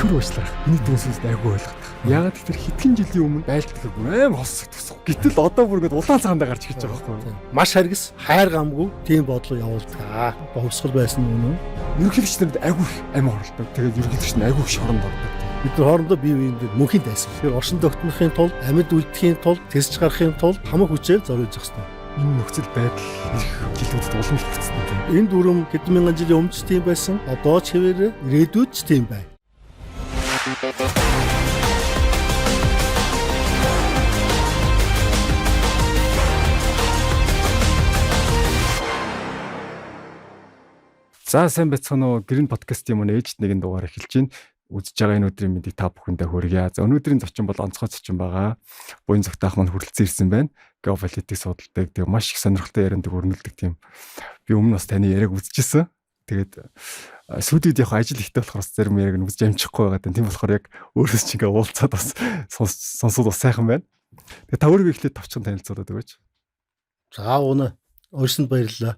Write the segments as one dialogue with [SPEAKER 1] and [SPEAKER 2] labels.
[SPEAKER 1] Чихэр уучлаарах. Миний дүнсээс айгүй ойлгох. Яагаад гэхээр хэдхэн жилийн өмнө байлддаг бүр аим хос төсөх. Гэтэл одоо бүр ингээд улаан цагаандаа гарч ирж байгаа байхгүй юу?
[SPEAKER 2] Маш харгас, хайр гамгүй тийм бодлого явуулдаг. Хувьсгал байсан үнэн.
[SPEAKER 1] Ерөнхийлөгч нарт айгүй их амь оролдог. Тэгээд ерөнхийлөгч нар айгүй их шоронд ордог.
[SPEAKER 2] Бид нар хоорондоо бие биендээ мөнхийн дайсан. Тэгэхээр оршин тогтнохын тулд, амьд үлдэхийн тулд, тэсч гарахын тулд хамаг хүчээр зориулж явах хэрэгтэй.
[SPEAKER 1] Энэ нөхцөл байдал ирэх жилүүдэд улам их хэцүү тийм.
[SPEAKER 2] Энэ дүрм хэдэн мянган жилийн өмнө ч тийм байсан. Одоо ч хэвээрээ, ирээдүйд ч тийм байна.
[SPEAKER 1] За сайн байцгаана уу? Гэрэн подкастын маань ээлжид нэгэн дугаар эхэлж байна. Үзэж байгаа энэ өдрийн мэндийг та бүхэндээ хүргье. За өнөөдрийн зочин бол онцгой зочин байгаа. Буян зүгтаах маань хүрэлцэн ирсэн байна. Геополитик судалдаг. Тэгээ маш их сонирхолтой ярианд өрнөлдөг тийм. Би өмнө бас таны яриаг үзчихсэн. Тэгээд сүүлийн үед яг ажил ихтэй болохоор зарим яриаг нь үзэж амжихгүй байгаа. Тийм болохоор яг өөрөөс чинь ингээ уулзаад бас сонсоод бас сайхан байна. Тэгээ та өөрийгөө эхлээд товчхон танилцуулаад өгөөч.
[SPEAKER 2] За ууна өөрсөнд баярлалаа.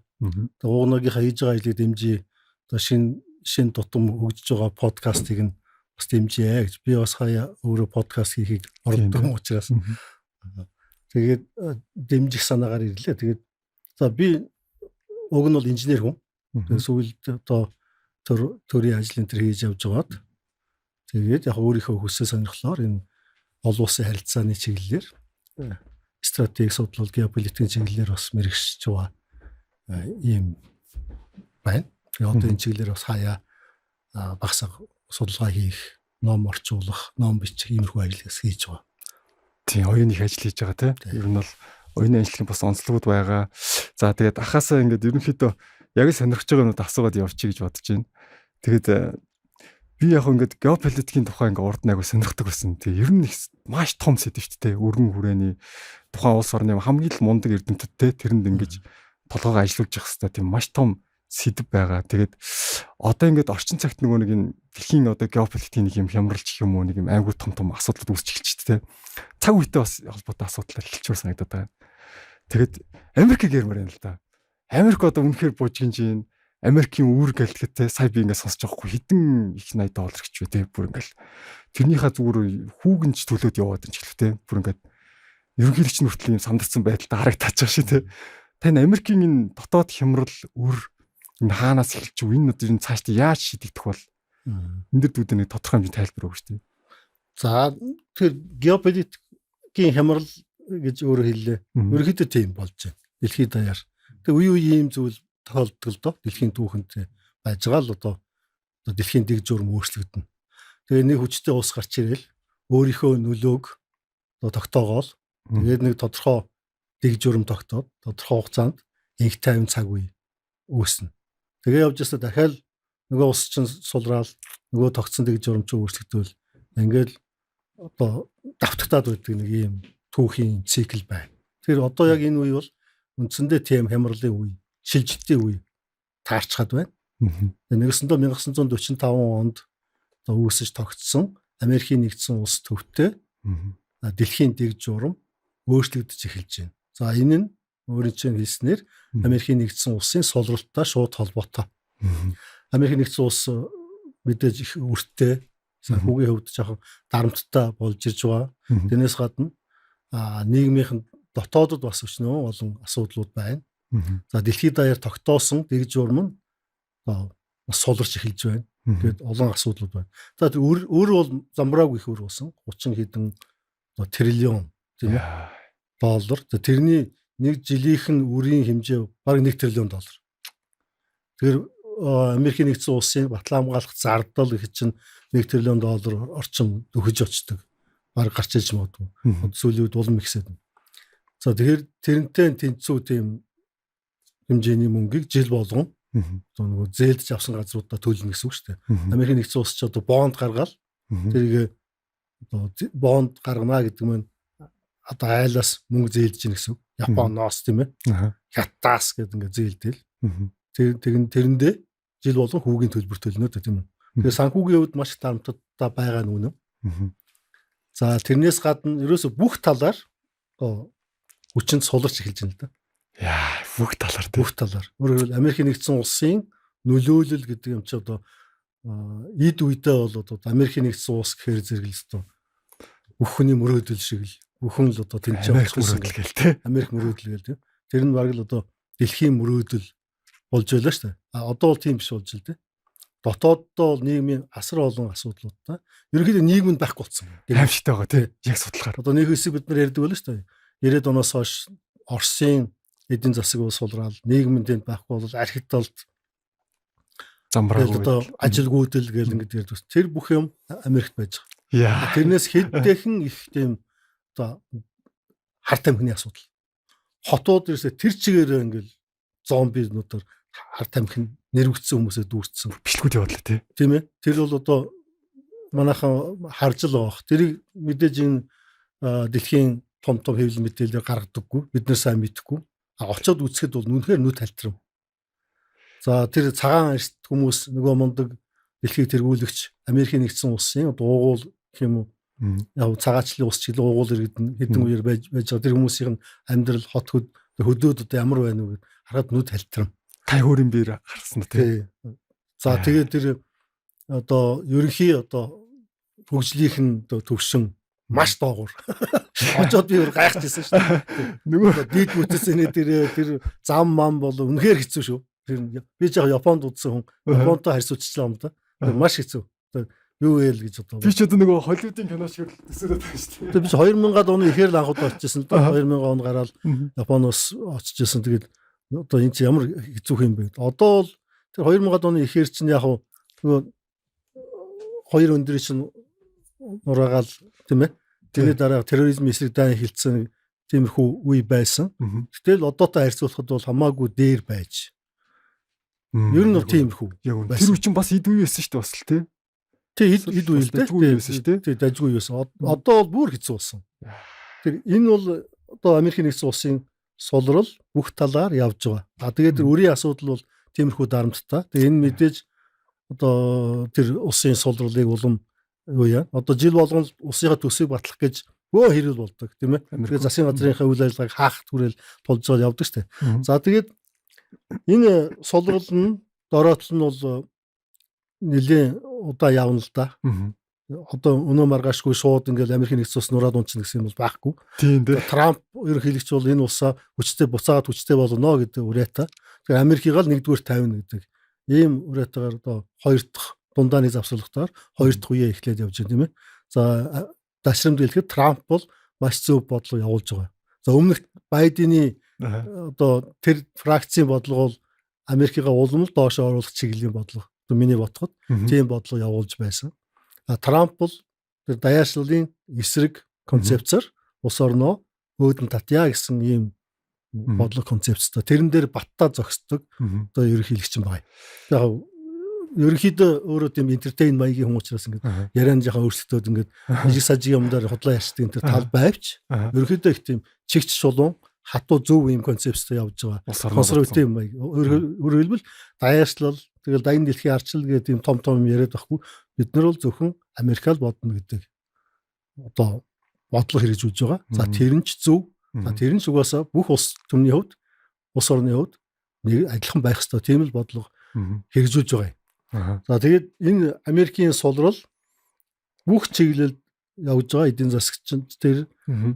[SPEAKER 2] Уугнагийнхаа хийж байгаа ажлыг дэмжиж одоо шин тутам хөгжиж байгаа подкастыг нь бас дэмжийе гэж би бас хаяа өөрөө подкаст хийхийг оролддог учраас тэгээд дэмжих санаагаар ирлээ. Тэгээд за би уг нь бол инженер хүн. Тэгээд сүүлд одоо төрийн ажил энэ төр хийж явж байгаад тэгээд яг өөрийнхөө хүсэл сонирхлоор энэ олон улсын харилцааны чиглэлээр стратеги судлал, геополитикийн чиглэлээр бас мэрэгшиж байгаа ийм байна. Тэгээ одоо энэ чиглэлээр бас хаяа багсаг судалгаа хийх, ном орчуулах, ном бичих иймэрхүү ажил хийж байгаа.
[SPEAKER 1] Тийм, оюуны их ажил хийж байгаа тийм. Ер нь бол оюуны ажлын бас онцлогуд байгаа. За тэгээд ахаасаа ингээд ерөнхийдөө яг л сонирхож байгаа юмуд асуугаад явчих гэж бодож байна. Тэгээд би яг ингээд геополитикийн тухай ингээд урд нь айгу сонирхдаг байсан. Тэгээ ер нь их маш том сэдв шүү дээ. Өргөн хүрээний тухайн улс орны хамгийн л мундаг эрдэмтдтэй тэрэнд ингэж толгоогоо ажилуулж явах хэрэгтэй тийм маш том сэдв байгаа. Тэгээд одоо ингээд орчин цагт нөгөө нэг энэ дэлхийн одоо геополитикийн нэг юм хямралч гэх юм уу нэг юм айгу том том асуудлууд үүсч эхэлж тэ. Цаг үетэй бас холбоотой асуудлаар эхэлчихвэр санагдаад байгаа. Тэгээд Америкийг ярмаар байна л да. Америк одоо үнэхээр бужигнж байна. Америкийн үүр гэлтгэд те сая би ингээд сонсож байгаа хгүй хэдэн их 80 доллар гэж вэ те бүр ингээд тэрнийхээ зүгээр хүүгэнч төлөөд яваад энэ ч гэлээ те бүр ингээд ерөнхийлөгч нь хүртэл юм сандарсан байдалтай харагдаж байгаа ши те. Тань Америкийн энэ дотоод хямрал үр энэ хаанаас эхэлж энэ одоо энэ цаашдаа яаж шийдэгдэх бол энэ дэр дүүдээ нэг тодорхой хэмжээний тайлбар өгөөч тийм.
[SPEAKER 2] За тэгэхээр геополитикийн хямрал гэж өөрөө хэллээ. Ерөнхийдөө тийм болж байна. Дэлхийд даяар. Тэгээ үе үе ийм зүйл тохиолддог л доо. Дэлхийн түүхэнд байж байгаа л одоо дэлхийн дэг журам өөрчлөгдөнө. Тэгээ нэг хүчтэй улс гарч ирэл өөрийнхөө нөлөөг одоо тогтоогоол тэгээд нэг тодорхой дэг журам тогтоод тодорхой хугацаанд инх тайван цаг үе үүснэ. Тэгээ явж байсаа дахиад нөгөө улс чинь сулраал нөгөө тогтсон дэг журам чинь өөрчлөгдөөл ингээл одоо давтагтаад байдаг нэг ийм түүхийн цикл байна. Тэгэхээр одоо яг энэ үе бол үндсэндээ тийм хямралын үе, шилжилтийн үе таарчхад байна. Нэгсэндээ 1945 онд одоо үүсэж тогтсон Америкийн нэгдсэн улс төвтэй дэлхийн дэг журам өөрчлөгдөж эхэлж байна. За энэ нь өөрийн чинь хэлснээр Америкийн нэгдсэн улсын сулралттай шууд холбоотой. Америкийн нэгдсэн улс мэдээж их өрттэй, санхүүгийн хувьд жоохон дарамттай болж ирж байгаа. Тэрнээс гадна нийгмийнхэн дотоодод бас өчнөө олон асуудлууд байна. За дэлхийд даяар тогтоосон дэг журам нь одоо бас суларч эхэлж байна. Тэгээд олон асуудлууд байна. За тэр өөр бол замбраагүй их өр болсон. 30 хэдэн триллион тийм ээ доллар. За тэрний нэг жилийнх нь үрийн хэмжээ бараг 1 триллион доллар. Тэгэхээр Америкийн нэгдсэн улсын батлан хамгаалах зардал гэх чинь 1 триллион доллар орчим өгөж очдог. Бараг гарч иж магадгүй. Сүүлийн үед улам ихсээд. За тэгэхээр тэрнтэй тэнцүү тийм хэмжээний мөнгийг жил болгон одоо нөгөө зээлдэж авсан газруудаа төлнө гэсэн үг шүү дээ. Америкийн нэгдсэн улс ч одоо бонд гаргаал тэрийг одоо бонд гаргана гэдэг нь одоо айлаас мөнгө зээлж гин гэсэн үг. Японоос тийм ээ. Хятадаас гэдэг ингээд зээлдэл. Тэр тэрэндээ жил болгон хүүгийн төлбөр төлнө дээ тийм үү. Тэгэхээр санхүүгийн хувьд маш их дарамттай байгаа нь үнэн. За тэрнээс гадна ерөөсө бүх талаар хүчинд суларч эхэлж байна л да.
[SPEAKER 1] Яа, бүх талаар тийм.
[SPEAKER 2] Бүх талаар. Өөрөөр хэлбэл Америкийн нэгдсэн улсын нөлөөлөл гэдэг юм чи одоо Эд үедээ бол одоо Америкийн нэгдсэн улс гэхээр зэрэг л өстө бүх хүний мөрөөдөл шиг л бүхэн л одоо тэнцээ
[SPEAKER 1] Америк мөрөөдөл гээл те.
[SPEAKER 2] Америк мөрөөдөл гээл те. Тэр нь бараг л одоо дэлхийн мөрөөдөл болж байлаа шүү дээ. А одоо бол тийм биш болж л те. Дотооддоо бол нийгмийн асар олон асуудлуудтай. Ерөнхийдөө нийгэм нь байхгүй болсон.
[SPEAKER 1] Аимшигтай байгаа тий. Яг судлахаар.
[SPEAKER 2] Одоо нэг хэсэг бид нар ярьдаг байлаа шүү дээ. 90-ад оноос хойш Оросын эдийн засаг улс сулраал нийгэм нь тэнд байхгүй бол архитолд
[SPEAKER 1] замбраагүй
[SPEAKER 2] одоо ажилгүйдэл гэл ингээд ярьдаг. Тэр бүх юм Америкт байж
[SPEAKER 1] байгаа.
[SPEAKER 2] Тэрнээс хэддэхэн их тийм одоо хар тамхины асуудал. Хотууд ерөөсөө тэр чигээр ингээл зомбинуудаар хар тамхи нэрвэгдсэн хүмүүсээ дүүрсэн.
[SPEAKER 1] Бичлэгүүд явуулаа тий.
[SPEAKER 2] Тийм ээ. Тэр бол одоо манайхан харж л байгаа. Тэрийг мэдээж энэ дэлхийн том том хэвлэл мэдээлэлээр гаргадаггүй. Бид нар сайн мэдэхгүй. А очоод үзэхэд бол үнэхээр нүд халтрав. За тэр цагаан арьст хүмүүс нөгөө мундаг дэлхийг тэргүүлэгч Америкийн нэгдсэн улсын одоо уугуул гэх юм уу яг цагаачлалын ус ч гэлээ уугуул иргэд нь хэдэн үеэр байж байгаа тэр хүмүүсийн амьдрал хот хөдөөд одоо ямар байна уу гэд харахад нүд халтрав.
[SPEAKER 1] Тай хөөрийн биер харсан тий.
[SPEAKER 2] За тэгээд тэр одоо ерөнхий одоо хөгжлийнх нь одоо төвшин маш доогуур. Очоод би өөр гайхажсэн шүү дээ.
[SPEAKER 1] Нөгөө
[SPEAKER 2] дид бүтээсэний тэр тэр зам мам бол үнэхээр хэцүү шүү. Тэр би яг Японд удсан хүн Японтой харьцуулчихлаа юм да. Маш хэцүү. Юу ээл гэж одоо.
[SPEAKER 1] Би ч одоо нөгөө Холливуудын кино шиг төсөөлөд байгаа шүү
[SPEAKER 2] дээ. Би 2000-ад оны ихээр л анх удаа очижсэн л да. 2000 он гараад Японоос очижсэн. Тэгээд одоо энэ чи ямар хэцүү юм бэ? Одоо бол тэр 2000-ад оны ихээр чинь яг нөгөө хоёр өндрийн чинь нураагаал тийм ээ. Тэрний дараа терроризм эсрэг дайн эхэлсэн тиймэрхүү үе байсан. Гэтэл одоотой харьцуулахад бол хамаагүй дээр байж. Ер нь бол тиймэрхүү.
[SPEAKER 1] Тэр үе чинь бас эд үе байсан шүү дээ бас л тий.
[SPEAKER 2] Тий эд үе л дээ.
[SPEAKER 1] Дажгүй байсан шүү дээ.
[SPEAKER 2] Тий дажгүй байсан. Одоо бол бүр хэцүү болсон. Тэр энэ бол одоо Америкийн нэгдсэн улсын сулрал бүх талаар явж байгаа. А тэгээд тэр өрийн асуудал бол тиймэрхүү дарамттай. Тэгээд энэ мэдээж одоо тэр улсын сулралыг улам юу яа. Одоо жил болгон улсынхаа төсвийг батлах гэж өө хэрэл болдог тийм ээ. Тэгээд засгийн газрынхаа үйл ажиллагааг хаах түрэл тулж байгаа явдаг шүү дээ. За тэгээд энэ сулрал нь дороотл нь бол нэлээд удаа явна л да. Одоо өнөө маргаашгүй шууд ингээл Америкийн нэгдсэн улс нураад унчихна гэсэн юм бол байхгүй.
[SPEAKER 1] Тийм дээ.
[SPEAKER 2] Трамп ерөнхийлөгч бол энэ улсаа хүчтэй буцаагаад хүчтэй болно гэдэг уриатай. Тэгэхээр Америкийг л нэгдүгээр тавина гэдэг ийм уриатайгаар одоо хоёр дахь дундааны завсарлагтаар хоёр дахь үеэ эхлээд явж байна тийм ээ. За дашрамд хэлэхэд Трамп бол маш зөв бодлого явуулж байгаа. За өмнөх Байдены одоо тэр фракцийн бодлого бол Америкийг улам л доош оруулах чиглэлийн бодлого. Одоо миний бодоход тийм бодлого явуулж байсан. А Трамп бол тэр даяаршлалын эсрэг концепцээр улс орноо өөдөн татъя гэсэн ийм бодлого концепцтой. Тэрэн дээр баттаа зогсдог одоо ерөнхийлөгч юм байна. Яг ерөнхийдөө өөрөө тийм entertain маягийн хүн учраас ингээд яриан жахан өөрчлөлтүүд ингээд жижиг сажиг юм дээр худлаа ярьцдаг энэ тал байвч ерөнхийдөө их тийм чигч шулуун хатуу зөв ийм концепцтэй явж байгаа. Консерватив маяг. Өөрөөр хэлбэл даяаршлал тэгэл даян дэлхийн арчил гэдэг тийм том том юм яриад байхгүй. Бид нар бол зөвхөн Америкал бодно гэдэг одоо бодлого хэрэгжүүлж байгаа. За тэр нь ч зөв. За тэр нь ч угаасаа бүх улс түмний хувьд улс орны хувьд нэг адилхан байх ёстой. Тийм л бодлого хэрэгжүүлж байгаа юм. За тэгээд энэ Америкийн сулрал бүх чиглэлд явж байгаа эдийн засагч тэр.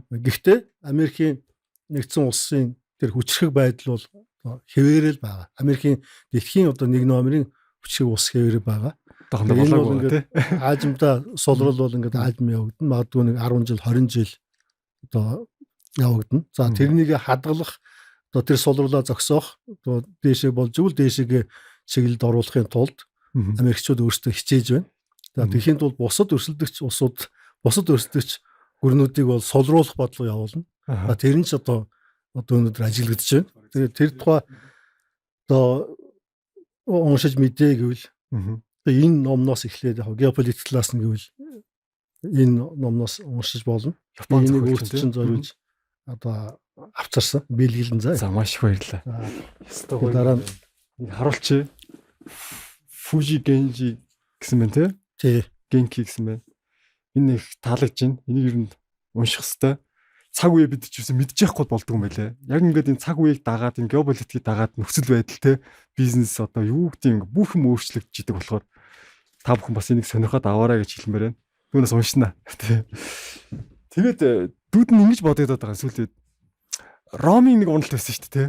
[SPEAKER 2] Гэхдээ Америкийн нэгдсэн улсын тэр хүчрхэг байдал бол хэвээрэл байгаа. Америкийн дэлхийн одоо нэг номерын хүчрхэг улс хэвээрэл байгаа.
[SPEAKER 1] Энэ бол
[SPEAKER 2] ингээд аажимдаа сулрал бол ингээд аажим явагдана. Магадгүй нэг 10 жил 20 жил одоо явагдана. За тэрнийг хадгалах одоо тэр сулруулаа зогсоох одоо дээшээ болж игэл дээшээгээ чиглэлд оруулахын тулд Америкчууд өөрсдөө хичээж байна. За тэгэхийн тулд бусад өрсөлдөгч улсууд бусад өрсөлдөгч гүрнүүдийг бол сулруулах бодлого явуулна. За тэр нь ч одоо өнөөдөр ажиглагдаж байна. Тэгээд тэр тухай одоо уншиж мэдээ гэвэл энэ номноос эхлээд яг геополитик талаас нь гэвэл энэ номноос уншиж болно.
[SPEAKER 1] Япон
[SPEAKER 2] энийг өөрт чинь зориулж одоо авчарсан бэлгэлэн заа.
[SPEAKER 1] За маш их баярлалаа.
[SPEAKER 2] Ёстой гоё. Дараа
[SPEAKER 1] нь харуулчих. Фужи Генжи гэсэн байна те?
[SPEAKER 2] Тий.
[SPEAKER 1] Генки гэсэн байна. Энэ их таалагдж байна. Энийг ер нь унших хэвээр. Цаг үе бид ч юусэн мэдчихэхгүй болдго юм байлээ. Яг ингээд энэ цаг үеийг дагаад энэ геополитикийг дагаад нөхцөл байдал те бизнес одоо юу гэдэг юм бүх юм өөрчлөгдөж идэг болохоор Та бүхэн бас энийг сонирхоод аваарай гэж хэлмээр байна. Түүнээс уншина. Тий. Тэгээд дүүд нь ингэж бодогдоод байгаа сүүлийн үед. Ромын нэг уналт байсан шүү дээ, тий.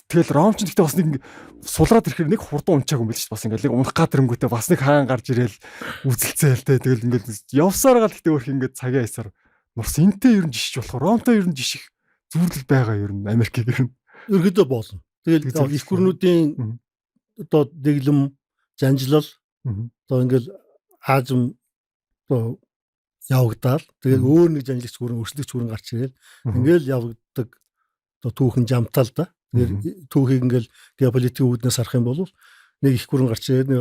[SPEAKER 1] Тэгэл Ром ч гэхдээ бас нэг сулраад ирэхээр нэг хурдан унчааг юм байл шүү дээ. Бас ингээл нэг унах гад рөнгөтэй бас нэг хаан гарч ирээл үзэлцээл те. Тэгэл ингээл явсаар гал гэхдээ өөрх ингээд цагийн аясаар нурс энтэй ер нь жишж болохоор Ромтой ер нь жиших зүрлэл байгаа ер нь Америкийг ер нь.
[SPEAKER 2] Ерөөдөө болно. Тэгэл их гүрнүүдийн одоо дэглэм, жанжлал одоо ингээл аазм одоо явагдаал. Тэгээд өөр нэг жанжлагч гүрэн, өрсөлдөгч гүрэн гарч ирээл ингээл явагддаг одоо түүхэн жамтал да. Тэгээд түүхийг ингээл геополитикийн үүднээс харах юм бол нэг их гүрэн гарч ирээд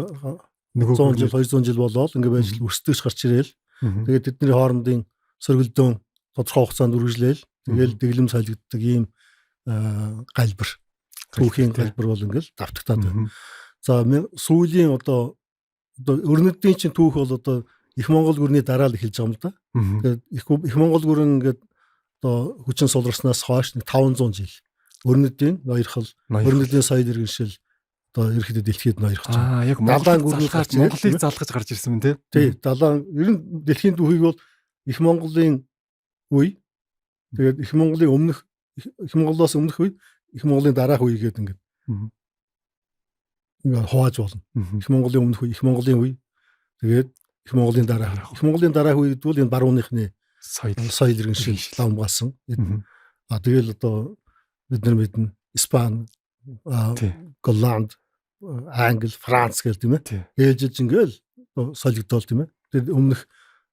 [SPEAKER 2] нөгөө 100 жил 200 жил болоод ингээ байж өрсөлдөгч гарч ирээл тэгээд тэдний хоорондын сөргөлдөөн тодорхой хугацаанд үргэлжлээл тэгэл дэглэм солигддог ийм галбар түүхийн галбар бол ингээл давтагтаад байна. За сүүлийн одоо өрнөдийн чинь түүх бол одоо их Монгол гүрний дараа л эхэлж байгаа юм л да. Тэгээд их Монгол гүрэн ингээд одоо хүчин суларснаас хойш 500 жил өрнөдийн ноёрхол, өрнөдийн соёл иргэншил одоо ерөөхдөө дэлхийд ноёрхож
[SPEAKER 1] байгаа. Аа яг далайн гүрний Монголыг залгаж гарч ирсэн юм тий.
[SPEAKER 2] Тий, далайн ер нь дэлхийн түүхийг бол их Монголын үе, тэгээд их Монголын өмнөх, их Монголоос өмнөх үе, их Монголын дараах үе гэдэг ингээд ингээд хувааж болно. Их Монголын өмнөх үе, их Монголын үе, тэгээд их Монголын дараах. Их Монголын дараах үе гэдэг бол энэ барууныхны соёл иргэншил ламгаасан. А тэгэл одоо бид нар мэднэ Испани, Голланд, Англи, Франц гэл тийм ээ. Ээлжиж ингээл солигдоол тийм ээ. Тэгээд өмнөх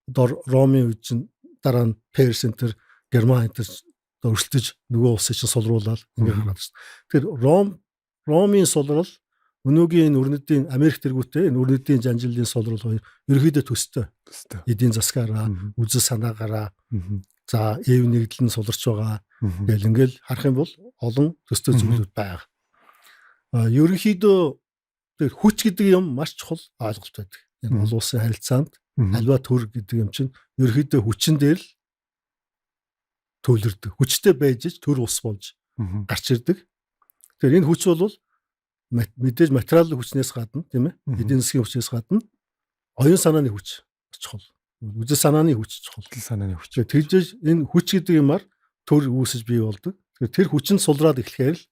[SPEAKER 2] одоо Ромын үед чинь дараа нь Перс энэ төр, Герман энэ төр өрсөлдөж нөгөө улсыг чинь сулруулаад ингээд гараад ирсэн. Тэгэхээр Ромын сулрал өнөөгийн энэ өрнөдийн Америк тэргүүтээ энэ өрнөдийн жанжилын сулрал хоёр ерөөхдөө төстэй. Эдийн засгаараа, үзэл санаагаараа за эв нэгдэл нь суларч байгаа. Гэл ингээл харах юм бол олон төстэй зүйлүүд байгаа. Ерөнхийдөө тэр хүч гэдэг юм маш чухал ойлголт байдаг. Энэ олон улсын харилцаанд альва төр гэдэг юм чинь ерөнхийдөө хүчин дээр л төвлөрдөг. Хүчтэй байж төр ус болж гарч ирдэг. Тэгэхээр энэ хүч бол мэдээж материал хүчнээс гадна тийм ээ, эдийн засгийн хүчнээс гадна оюун санааны хүч чухал. Үзэл санааны хүч чухал.
[SPEAKER 1] Үзэл санааны хүч.
[SPEAKER 2] Тэгжээж энэ хүч гэдэг юмар төр үүсэж бий болдог. Тэгэхээр тэр хүч нь сулраад эхлэхээр л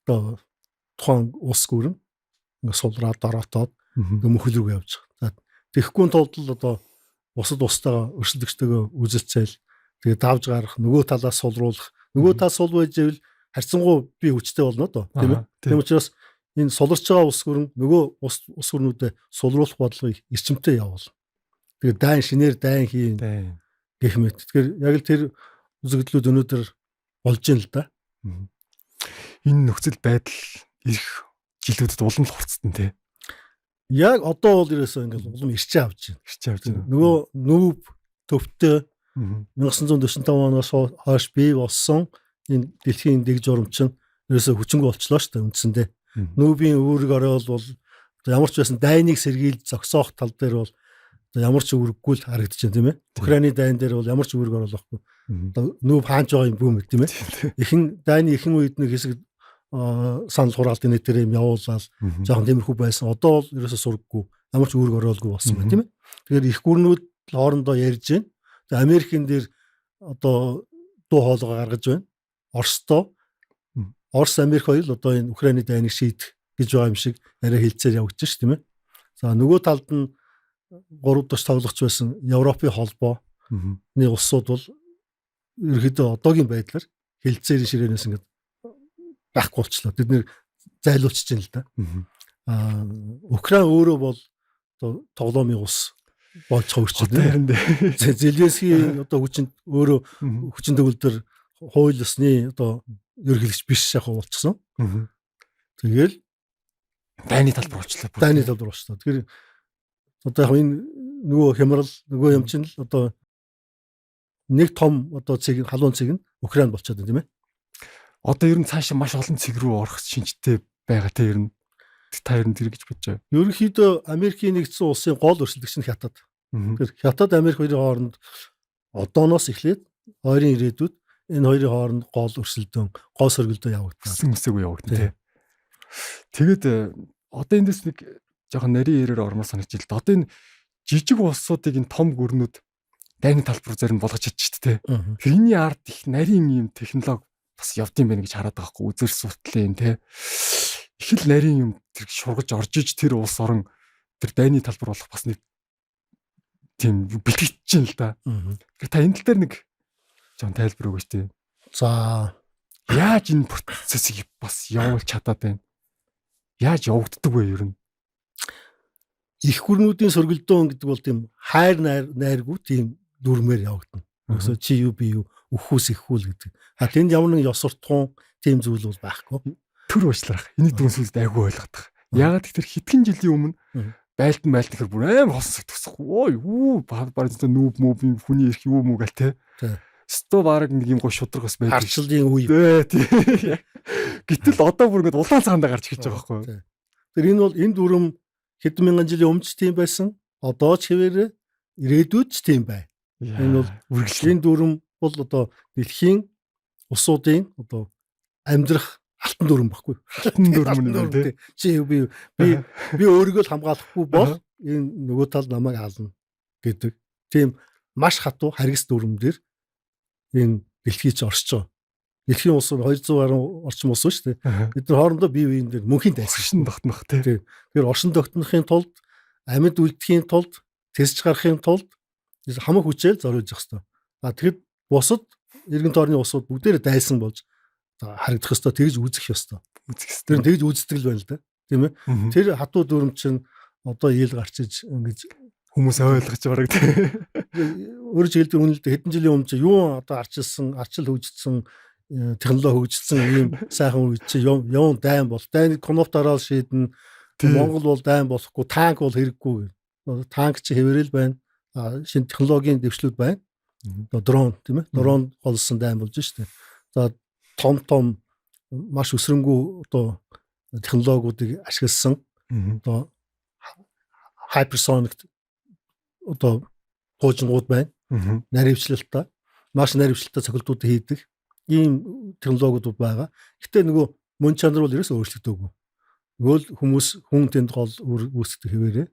[SPEAKER 2] одоо тухайн улс гүрэн ингээ сулраад дороотоод ингээ мөхөл рүү явж байгаа. За тэгэхгүй тулд л одоо бусад устайгаа өрсөлдөгчтэйгээ үзэлцээл тэгээ давж гарах, нөгөө талаас сулруулах, нөгөө тал сул байж ивэл харьцангуй би хүчтэй болно доо, тийм ээ. Тийм учраас энэ суларч байгаа улс гүрэн нөгөө улс гүрнүүдэд сулруулах бодлогыг эрчимтэй явуул. Тэгээ дайн шинээр дайн хийн гэх мэт. Тэгэхээр яг л тэр үзэгдлүүд өнөөдөр болж байна л да.
[SPEAKER 1] Энэ нөхцөл байдал ирэх жилүүдэд улам л хурцтан тий.
[SPEAKER 2] Яг одоо бол ерөөсөө ингээл улам ирчээ авч байна.
[SPEAKER 1] Ирчээ авч байна.
[SPEAKER 2] Нөгөө нүүб төвтэй 1945 оноос хойш бий болсон энэ дэлхийн дэг журам чинь ерөөсөө хүчингү болчлоо шүү дээ үндсэндээ. Нүүбийн үүрэг ороол бол ямар ч байсан дайныг сэргийлж зогсоох тал дээр бол ямар ч үүрэггүй л харагдаж байна тийм ээ. Украины дайн дээр бол ямар ч үүрэг оруулахгүй. Одоо нүүб хаанч байгаа юм бүү мэд тийм ээ. Ихэн дайны ихэн үед нэг хэсэг санал хураалтын нэтээр юм явуулаад жоохон тиймэрхүү байсан. Одоо бол ерөөсөө сургаггүй, ямар ч үүрэг оруулахгүй болсон байна тийм ээ. Тэгэхээр их гүрнүүд хоорондоо ярьж байна. Тэгээ Америкийн дээр одоо дуу хоолойгоо гаргаж байна. Оростой Орос Америк хоёр л одоо энэ Украины дайныг шийдэх гэж байгаа юм шиг яриа хэлцээр явагдаж ш тийм ээ. За нөгөө талд нь 3 дахь тоглогч байсан Европын холбооны улсууд бол ерөөхдөө одоогийн байдлаар хэлцээрийн ширээнээс ингээд байхгүй болчлоо. Тэд нэр зайлуулчихж байна л да. Аа Украин өөрөө бол одоо тоглоомын улс болж хувирч байна. Зеленский одоо хүчин өөрөө хүчин төгөлдөр хууль ёсны одоо ерөнхийлөгч биш шахуу болчихсон. Тэгэл
[SPEAKER 1] дайны талбар болчлоо.
[SPEAKER 2] Дайны талбар болчлоо. Тэгэхээр одоо яг энэ нөгөө хямрал нөгөө юм чинь л одоо нэг том одоо цэг халуун цэг нь Украин болчиход байна тийм ээ.
[SPEAKER 1] Одоо ер нь цаашаа маш олон цэг рүү орох шинжтэй байгаа те ер нь. Та ер нь тэр гэж бодож байгаа.
[SPEAKER 2] Ерөнхийдөө Америкийн нэгдсэн улсын гол өрсөлдөгч нь Хятад. Тэгэхээр Хятад Америк хоёрын хооронд одооноос эхлээд ойрын ирээдүйд энэ хоёрын хооронд гол өрсөлдөөн, гол сөргөлдөө явагдана.
[SPEAKER 1] Хүссэн үсээгүй явагдана тий. Тэгээд одоо эндээс нэг Жохон нарийн ярээр ормоор санагдаж л да. Одоо энэ жижиг улсуудыг энэ том гүрнүүд дайны талбар зарим болгож чадчих тэ. Тэрний ард их нарийн юм технологи бас явд юм байна гэж хараад байгаа хгүй, үзэр сутлын тэ. Их л нарийн юм тэр шургаж орж иж тэр улс орон тэр дайны талбар болох бас нэг тийм бэлтгэж чинь л да. Тэгэхээр та энэ тал дээр нэг жоон тайлбар өгөөч тэ.
[SPEAKER 2] За,
[SPEAKER 1] яаж энэ процессыг бас явуулж чадаад байна? Яаж явагддаг вэ ер нь?
[SPEAKER 2] Их гүрнүүдийн сөргөлдөөн гэдэг бол тийм хайр найргүй тийм дүрмээр явагдана. Өсөө чи юу би юу өхүүс ихүүл гэдэг. А тэнд ямар нэгэн ёс суртахуун тийм зүйл бол байхгүй.
[SPEAKER 1] Төр уучлаарах. Энийг дүнсүүлд айгүй ойлгодог. Яагаад гэхээр хэдхэн жилийн өмнө байлдан байлдан гэхэр бүр амар хосон сэтгсэх. Ой үү баг нүүб мүб юм хүний эрх юу мүү гэл те. Сто бараг нэг юм гоо шудраг бас
[SPEAKER 2] байдаг. Арчлын үе.
[SPEAKER 1] Тий. Гэтэл одоо бүр ингээд улаан цагаандаа гарч ирж байгаа байхгүй юу?
[SPEAKER 2] Тэр энэ бол энэ дүрм хэдэн мянган жилийн өмнө ч тийм байсан. Одоо ч хэвээрээ ирээдүйд ч тийм бай. Энэ бол үргэлжлэн дүрм бол одоо дэлхийн улсуудын одоо амьдрах алтан дүрм баггүй.
[SPEAKER 1] Алтан дүрм нь тий.
[SPEAKER 2] Чи би би би өөрийгөө л хамгаалахгүй бол энэ нөгөө тал намайг аална гэдэг. Тийм маш хатуу харгас дүрм дээр энэ дэлхий ч оршиж байгаа. Дэлхийн улс 200 гаруй орчим улс шүү дээ. Бид нар хоорондоо бие биен дээр мөнхийн
[SPEAKER 1] дайсан тогтнох тий.
[SPEAKER 2] Тэгэхээр оршин тогтнохын тулд, амьд үлдэхийн тулд, тэсж гарахын тулд хамаг хүчээр зориулж явах хэрэгтэй. А тэгэхэд бусад эргэн тойрны улсууд бүгдээрээ дайсан болж харагдах ёстой, тэгж үзэх ёстой.
[SPEAKER 1] Үзэх ёстой.
[SPEAKER 2] Тэр тэгж үздэг л байна л да. Тийм ээ. Тэр хатуу дүрм чинь одоо ил гарч иж ингэж
[SPEAKER 1] хүмүүс ойлгож бараг тий.
[SPEAKER 2] Өөрөөр хэлбэл үнэлдэ хэдэн жилийн өмнө чи юу одоо арчилсан, арчил хөгжсөн, технологи хөгжсөн ийм сайхан үед чи юм дайн бол дайн кноптороо шийднэ. Монгол бол дайн болохгүй, танк бол хэрэггүй. Танк чи хэвээрэл байна. Шинэ технологийн дэвшлүүд байна. Дрон тийм ээ. Дрон голсон дайн болж штэ. За том том маш өсрөнгүү одоо технологиудыг ашигласан одоо hypersonic одоо пуужингууд байна. Наривчлалтай, маш наривчлалтай цохилтуудыг хийдэг ийм технологиуд байгаа. Гэтэ нөгөө мөн чанар бол ерөөсөө өөрчлөгдөөгүй. Нөгөө л хүмүүс хүн тэнд гол үүсгдэг хэвээрээ.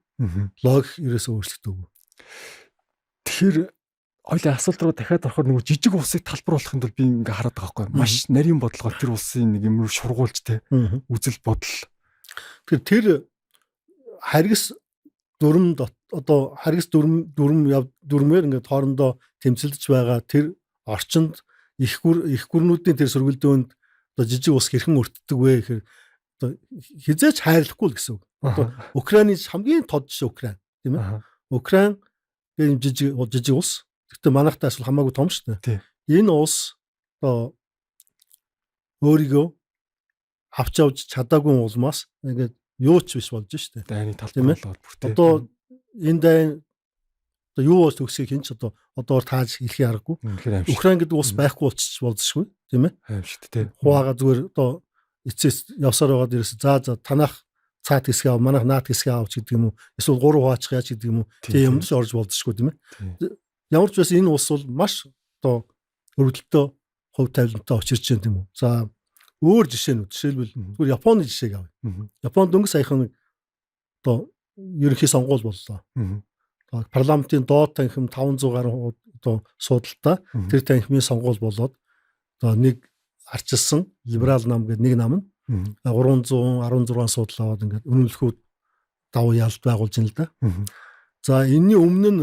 [SPEAKER 2] Логик ерөөсөө өөрчлөгдөөгүй.
[SPEAKER 1] Тэгэхээр хоёлын асуулт руу дахиад орохоор нөгөө жижиг улсыг талбар болохын тулд би ингээ хараад байгаа байхгүй. Маш нарийн бодлогоор тэр улсын нэг юм руу шургуулж те үзэл бодол.
[SPEAKER 2] Тэгэхээр тэр харгас дүрм одоо харгас дүрм дүрм дүрмээр ингээд хоорондоо тэмцэлдэж байгаа тэр орчинд их гүрнүүдийн тэр сөргөлдөөнд одоо жижиг улс хэрхэн өртдөг вэ гэхээр одоо хизээч хайрлахгүй л гэсэн үг. Одоо Украины хамгийн тод жишээ Украин тийм ээ. Украин гэх юм жижиг улс. Гэхдээ манайхтай асуул хамаагүй том шүү дээ. Энэ улс одоо өөрийгөө авч явж чадаагүй улмаас ингээд юу ч биш болж штэ.
[SPEAKER 1] Дайны талбар болоод
[SPEAKER 2] бүртээ. Одоо энэ дайн одоо юу болж төгсгийг хэн ч одоо одоор тааж хэлхийн аргагүй. Украин гэдэг улс байхгүй болчих болзошгүй тийм ээ.
[SPEAKER 1] Аимшигт тий.
[SPEAKER 2] Хуваагаа зүгээр одоо эцэс явсаар байгаад ерөөс за танах цаат хэсгээ ав, манайх наат хэсгээ авч гэдэг юм уу? Эсвэл 3 хуваачих яаж гэдэг юм уу? Тийм юмд ч орж болзошгүй тийм ээ. Ямар ч байсан энэ улс бол маш одоо өргөдөлтөө хувь тавилантай учирч байна тийм үү. За өөр жишээнүүд жишээлбэл зүгээр Японы жишээг авъя. Японд дөнгөж саяхан одоо ерөнхий сонгуул боллоо. Парламентын доод танхим 500 гаруй одоо суудалтай тэр танхимын сонгуул болоод одоо нэг арчилсан либерал нам гэдэг нэг нам нь 316 суудал аваад ингээд үнэмлэхүү давуу ялт байгуулж байна л да. За энэний өмнө нь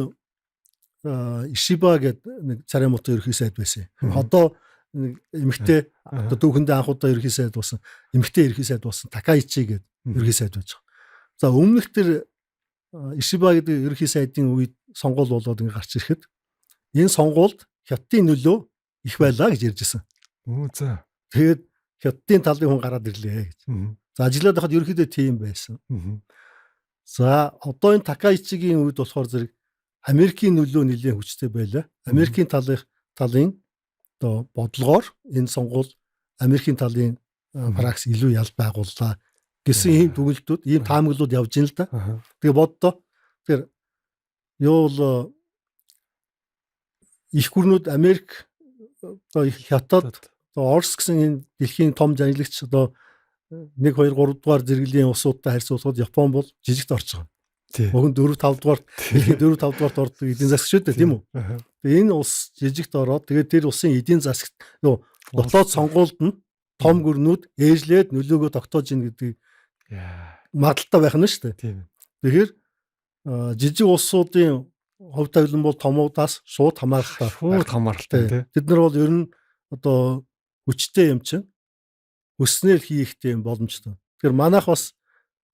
[SPEAKER 2] Ишиба гэдэг нэг царай муутай ерөнхий сайд байсан. Одоо нэг эмэгтэй одоо дүүхэндээ анх удаа ерөнхий сайд болсон. Эмэгтэй ерөнхий сайд болсон Такаичи гэдэг ерөнхий сайд байж байгаа. За өмнөх тэр Ишиба гэдэг ерөнхий сайдын үед сонгуул болоод ингээ гарч ирэхэд энэ сонгуульд Хятадын нөлөө их байлаа гэж ярьж байсан.
[SPEAKER 1] Өө за.
[SPEAKER 2] Тэгээд Хятадын талын хүн гараад ирлээ гэж. За ажиллаад байхад ерөнхийдөө тийм байсан. За одоо энэ Такаичигийн үед болохоор зэрэг Америкийн нөлөө нэлээд хүчтэй байлаа. Америкийн талын одоо бодлогоор энэ сонгуул Америкийн талын пракс илүү ялд байгууллаа гэсэн ийм дүгнэлтүүд, ийм таамаглалууд явж байна л да. Тэгээ боддоо. Тэгэхээр юу бол их гүрнүүд Америк одоо их Хятад одоо Орос гэсэн энэ дэлхийн том жанжлагч одоо 1 2 3 дугаар зэрэглэлийн улсуудтай харьцуулахад Япон бол жижигт орж байгаа. Уг нь 4 5 дугаар дэлхийн 4 5 дугаарт ордог эдийн засаг шүү дээ, тийм үү? Тэгээ энэ улс жижигт ороод тэгээд тэр улсын эдийн засагт дотоод сонгуульд нь том гүрнүүд ээжлээд нөлөөгөө тогтоож ийн гэдэг магадлалтай байх нь шүү дээ. Тэгэхээр жижиг улсуудын хувь тавилан бол томуудаас шууд хамааралтай.
[SPEAKER 1] Шууд хамааралтай тий.
[SPEAKER 2] Тэд нар бол ер нь одоо хүчтэй юм чинь хүснээр хийх тийм боломжтой. Тэгэхээр манайх бас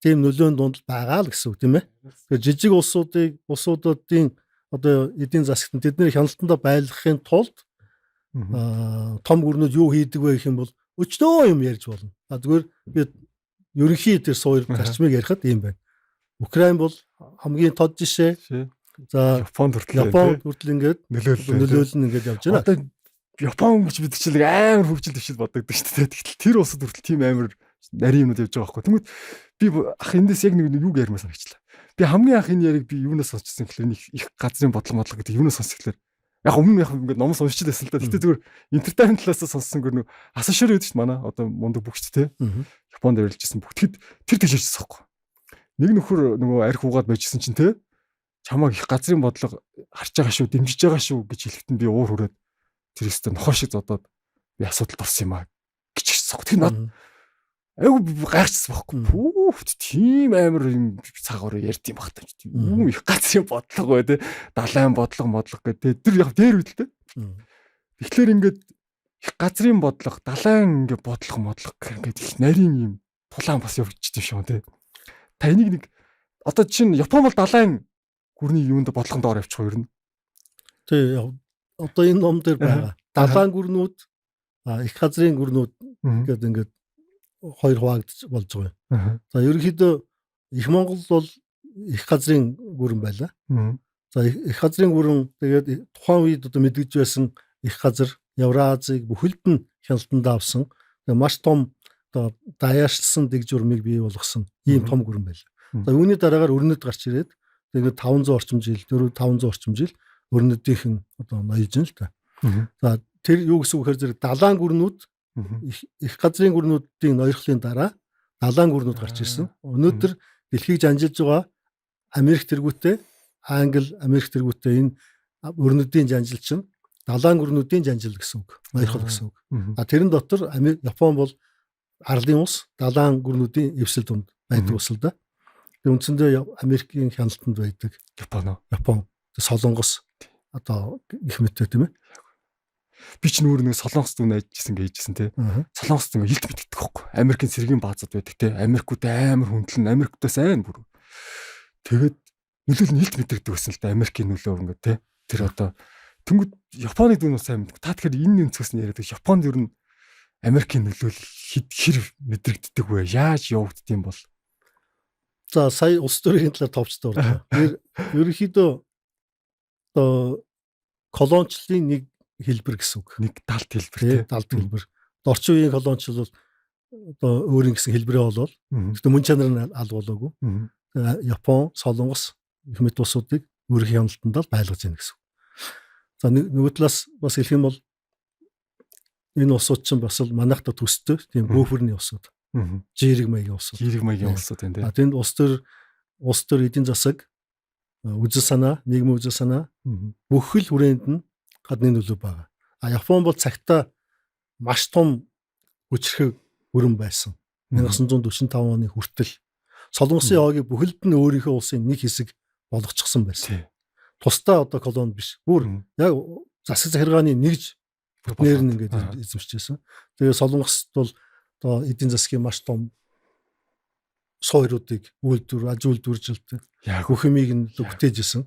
[SPEAKER 2] тийм нөлөөнд дунд байгаа л гэсэн үг тийм ээ. Тэгэхээр жижиг улсуудын одоо эдийн засагт тэдний хяналтандаа байлгахын тулд том гүрнүүд юу хийдэг вэ гэх юм бол өчнөө юм ярьж болно. А зүгээр би ерөнхий тэр суур зарчмыг ярихад ийм байна. Украин бол хамгийн тод жишээ. За
[SPEAKER 1] Японд
[SPEAKER 2] хүртэл ингээд нөлөөлөл ингээд явж байна.
[SPEAKER 1] Одоо Япон гэж бид чинь амар хөгжил дэвшил бодогддог шүү дээ. Тэгтэл тэр улсад хүртэл тийм амар нарийн юмнууд явж байгаа байхгүй. Тэнгүүд би ах эндээс яг нэг юу ярмаар санагчлаа. Би хамгийн анх энэ яриг би юунаас сонсчихсан гэхлээр их газрын бодлого гэдэг юунаас сонсох гэхлээр яг өмнө яг ингээд ном уншиж байсан л да. Гэтэ зүгээр entertainment талаас сонссон гэр нүү асашор гэдэг чинь манай одоо мундаг бүгч те. Японд авилжсэн бүгд тэр тийш ирсэн байхгүй. Нэг нөхөр нөгөө арх уугаад байжсэн чинь те чамааг их газрын бодлого харж байгаа шүү, дэмжиж байгаа шүү гэж хэлэхэд нь би уур хүрээд тэр өстө нохоо шиг зодоод би асуудалд орсон юм аа гэж хэлсэн. Тэр над айгу гайхчихсан байхгүй. Пүүфт тийм амар юм цагаар ярьд юм бах та. Юм их газрын бодлого бай те. Далайн бодлого гэдэг тэр яг дээр үед л те. Тэгэхээр ингээд их газрын бодлого, далайн ингээд бодлого гэх ингээд их нарийн юм тулаан бас явагдчих юм шиг те. Та энийг нэг одоо чинь Япон бол далайн гүрний юунд бодлогонд доор явчих уу ер нь.
[SPEAKER 2] Тий, одоо энэ ном дээр байгаа. Далайн гүрнүүд, их газрын гүрнүүд гэдэг ингээд хоёр хуваагдж болж байгаа юм. За ерөнхийдөө их Монгол бол их газрын гүрэн байлаа. За их газрын гүрэн тэгээд тухайн үед одоо мэдгэж байсан их газар Евразийг бүхэлд нь хяналтандаа авсан. Тэгээд маш том одоо даяарчилсан дэг журмыг бий болгосон ийм том гүрэн байлаа. За үүний дараагаар өрнөд гарч ирээд тэгээд 500 орчим жил, 4 500 орчим жил өрнөдийнхэн одоо ноёж нь л та. За тэр юу гэсэн үг гэхээр зэрэг далайн гүрнүүд их газрын гүрнүүдийн ноёрхлын дараа далайн гүрнүүд гарч ирсэн. Өнөөдөр дэлхийг жанжилж байгаа Америк тэргүүтээ, Англи, Америк тэргүүтээ энэ өрнөдийн жанжил чинь далайн гүрнүүдийн жанжил гэсэн үг. Ноёрхол гэсэн үг. А тэрэн дотор Япон бол арлын улс, далайн гүрнүүдийн эвсэл дунд байдаг улс л да. Тэр үндсэндээ Америкийн хяналтанд байдаг.
[SPEAKER 1] Япон уу?
[SPEAKER 2] Япон, Солонгос одоо гэх мэт тийм ээ.
[SPEAKER 1] Би ч нүүр нэг Солонгос дүн найжсэн гэж хэлжсэн тий. Солонгос дүн илт мэддэг байхгүй. Америкийн цэргийн баазууд байдаг тий. Америкууд амар хүндлэн, Америкуудаас сайн бүр. Тэгээд нөлөөл нь илт мэддэг байсан л да Америкийн нөлөө ингээд тий. Тэр одоо тэнгууд Японы дүн бас сайн мэддэг. Та тэгэхээр энэ өнцгөөс нь яриад Японд ер нь Америкийн нөлөөл хэр мэдрэгддэг вэ? Яаж явагдд юм бол?
[SPEAKER 2] За сая улс төрийн талаар товчтой орлоо. Тэр ерөнхийдөө одоо колоничлалын нэг хэлбэр гэсэн үг.
[SPEAKER 1] Нэг далд хэлбэр тий.
[SPEAKER 2] Далд хэлбэр. Орчин үеийн колоничлал бол одоо өөрийн гэсэн хэлбэрээ болвол гэхдээ мөн чанар нь алга болоогүй. Япон, Солонгос гэх мэт улсуудыг өөрийн хяналтанд л байлгаж байна гэсэн үг. За нөгөө талаас бас хэлэх юм бол энэ улсууд чинь бас л манайхтай төстэй тийм бөфөрний улсууд. Жирэг маягийн улсууд.
[SPEAKER 1] Жирэг маягийн улсууд байна тийм.
[SPEAKER 2] А тэнд улс төр эдийн засаг, үзэл санаа, нийгмийн үзэл санаа бүх л хүрээнд нь гадны нөлөө байгаа. А Япон бол цагтаа маш том хүчрхэг өрн байсан. 1945 оны хүртэл Солонгосын хогийг бүхэлд нь өөрийнхөө улсын нэг хэсэг болгочихсон байсан. Тусдаа одоо колони биш. Бүр яг засаг захиргааны нэгж бүтнээр нь ингээд эзэмшижсэн. Тэгээ Солонгост бол одоо эдийн засгийн маш том сууриудыг үйлдвэр, аж үйлдвэржилт бүх юмыг нь бүтээж исэн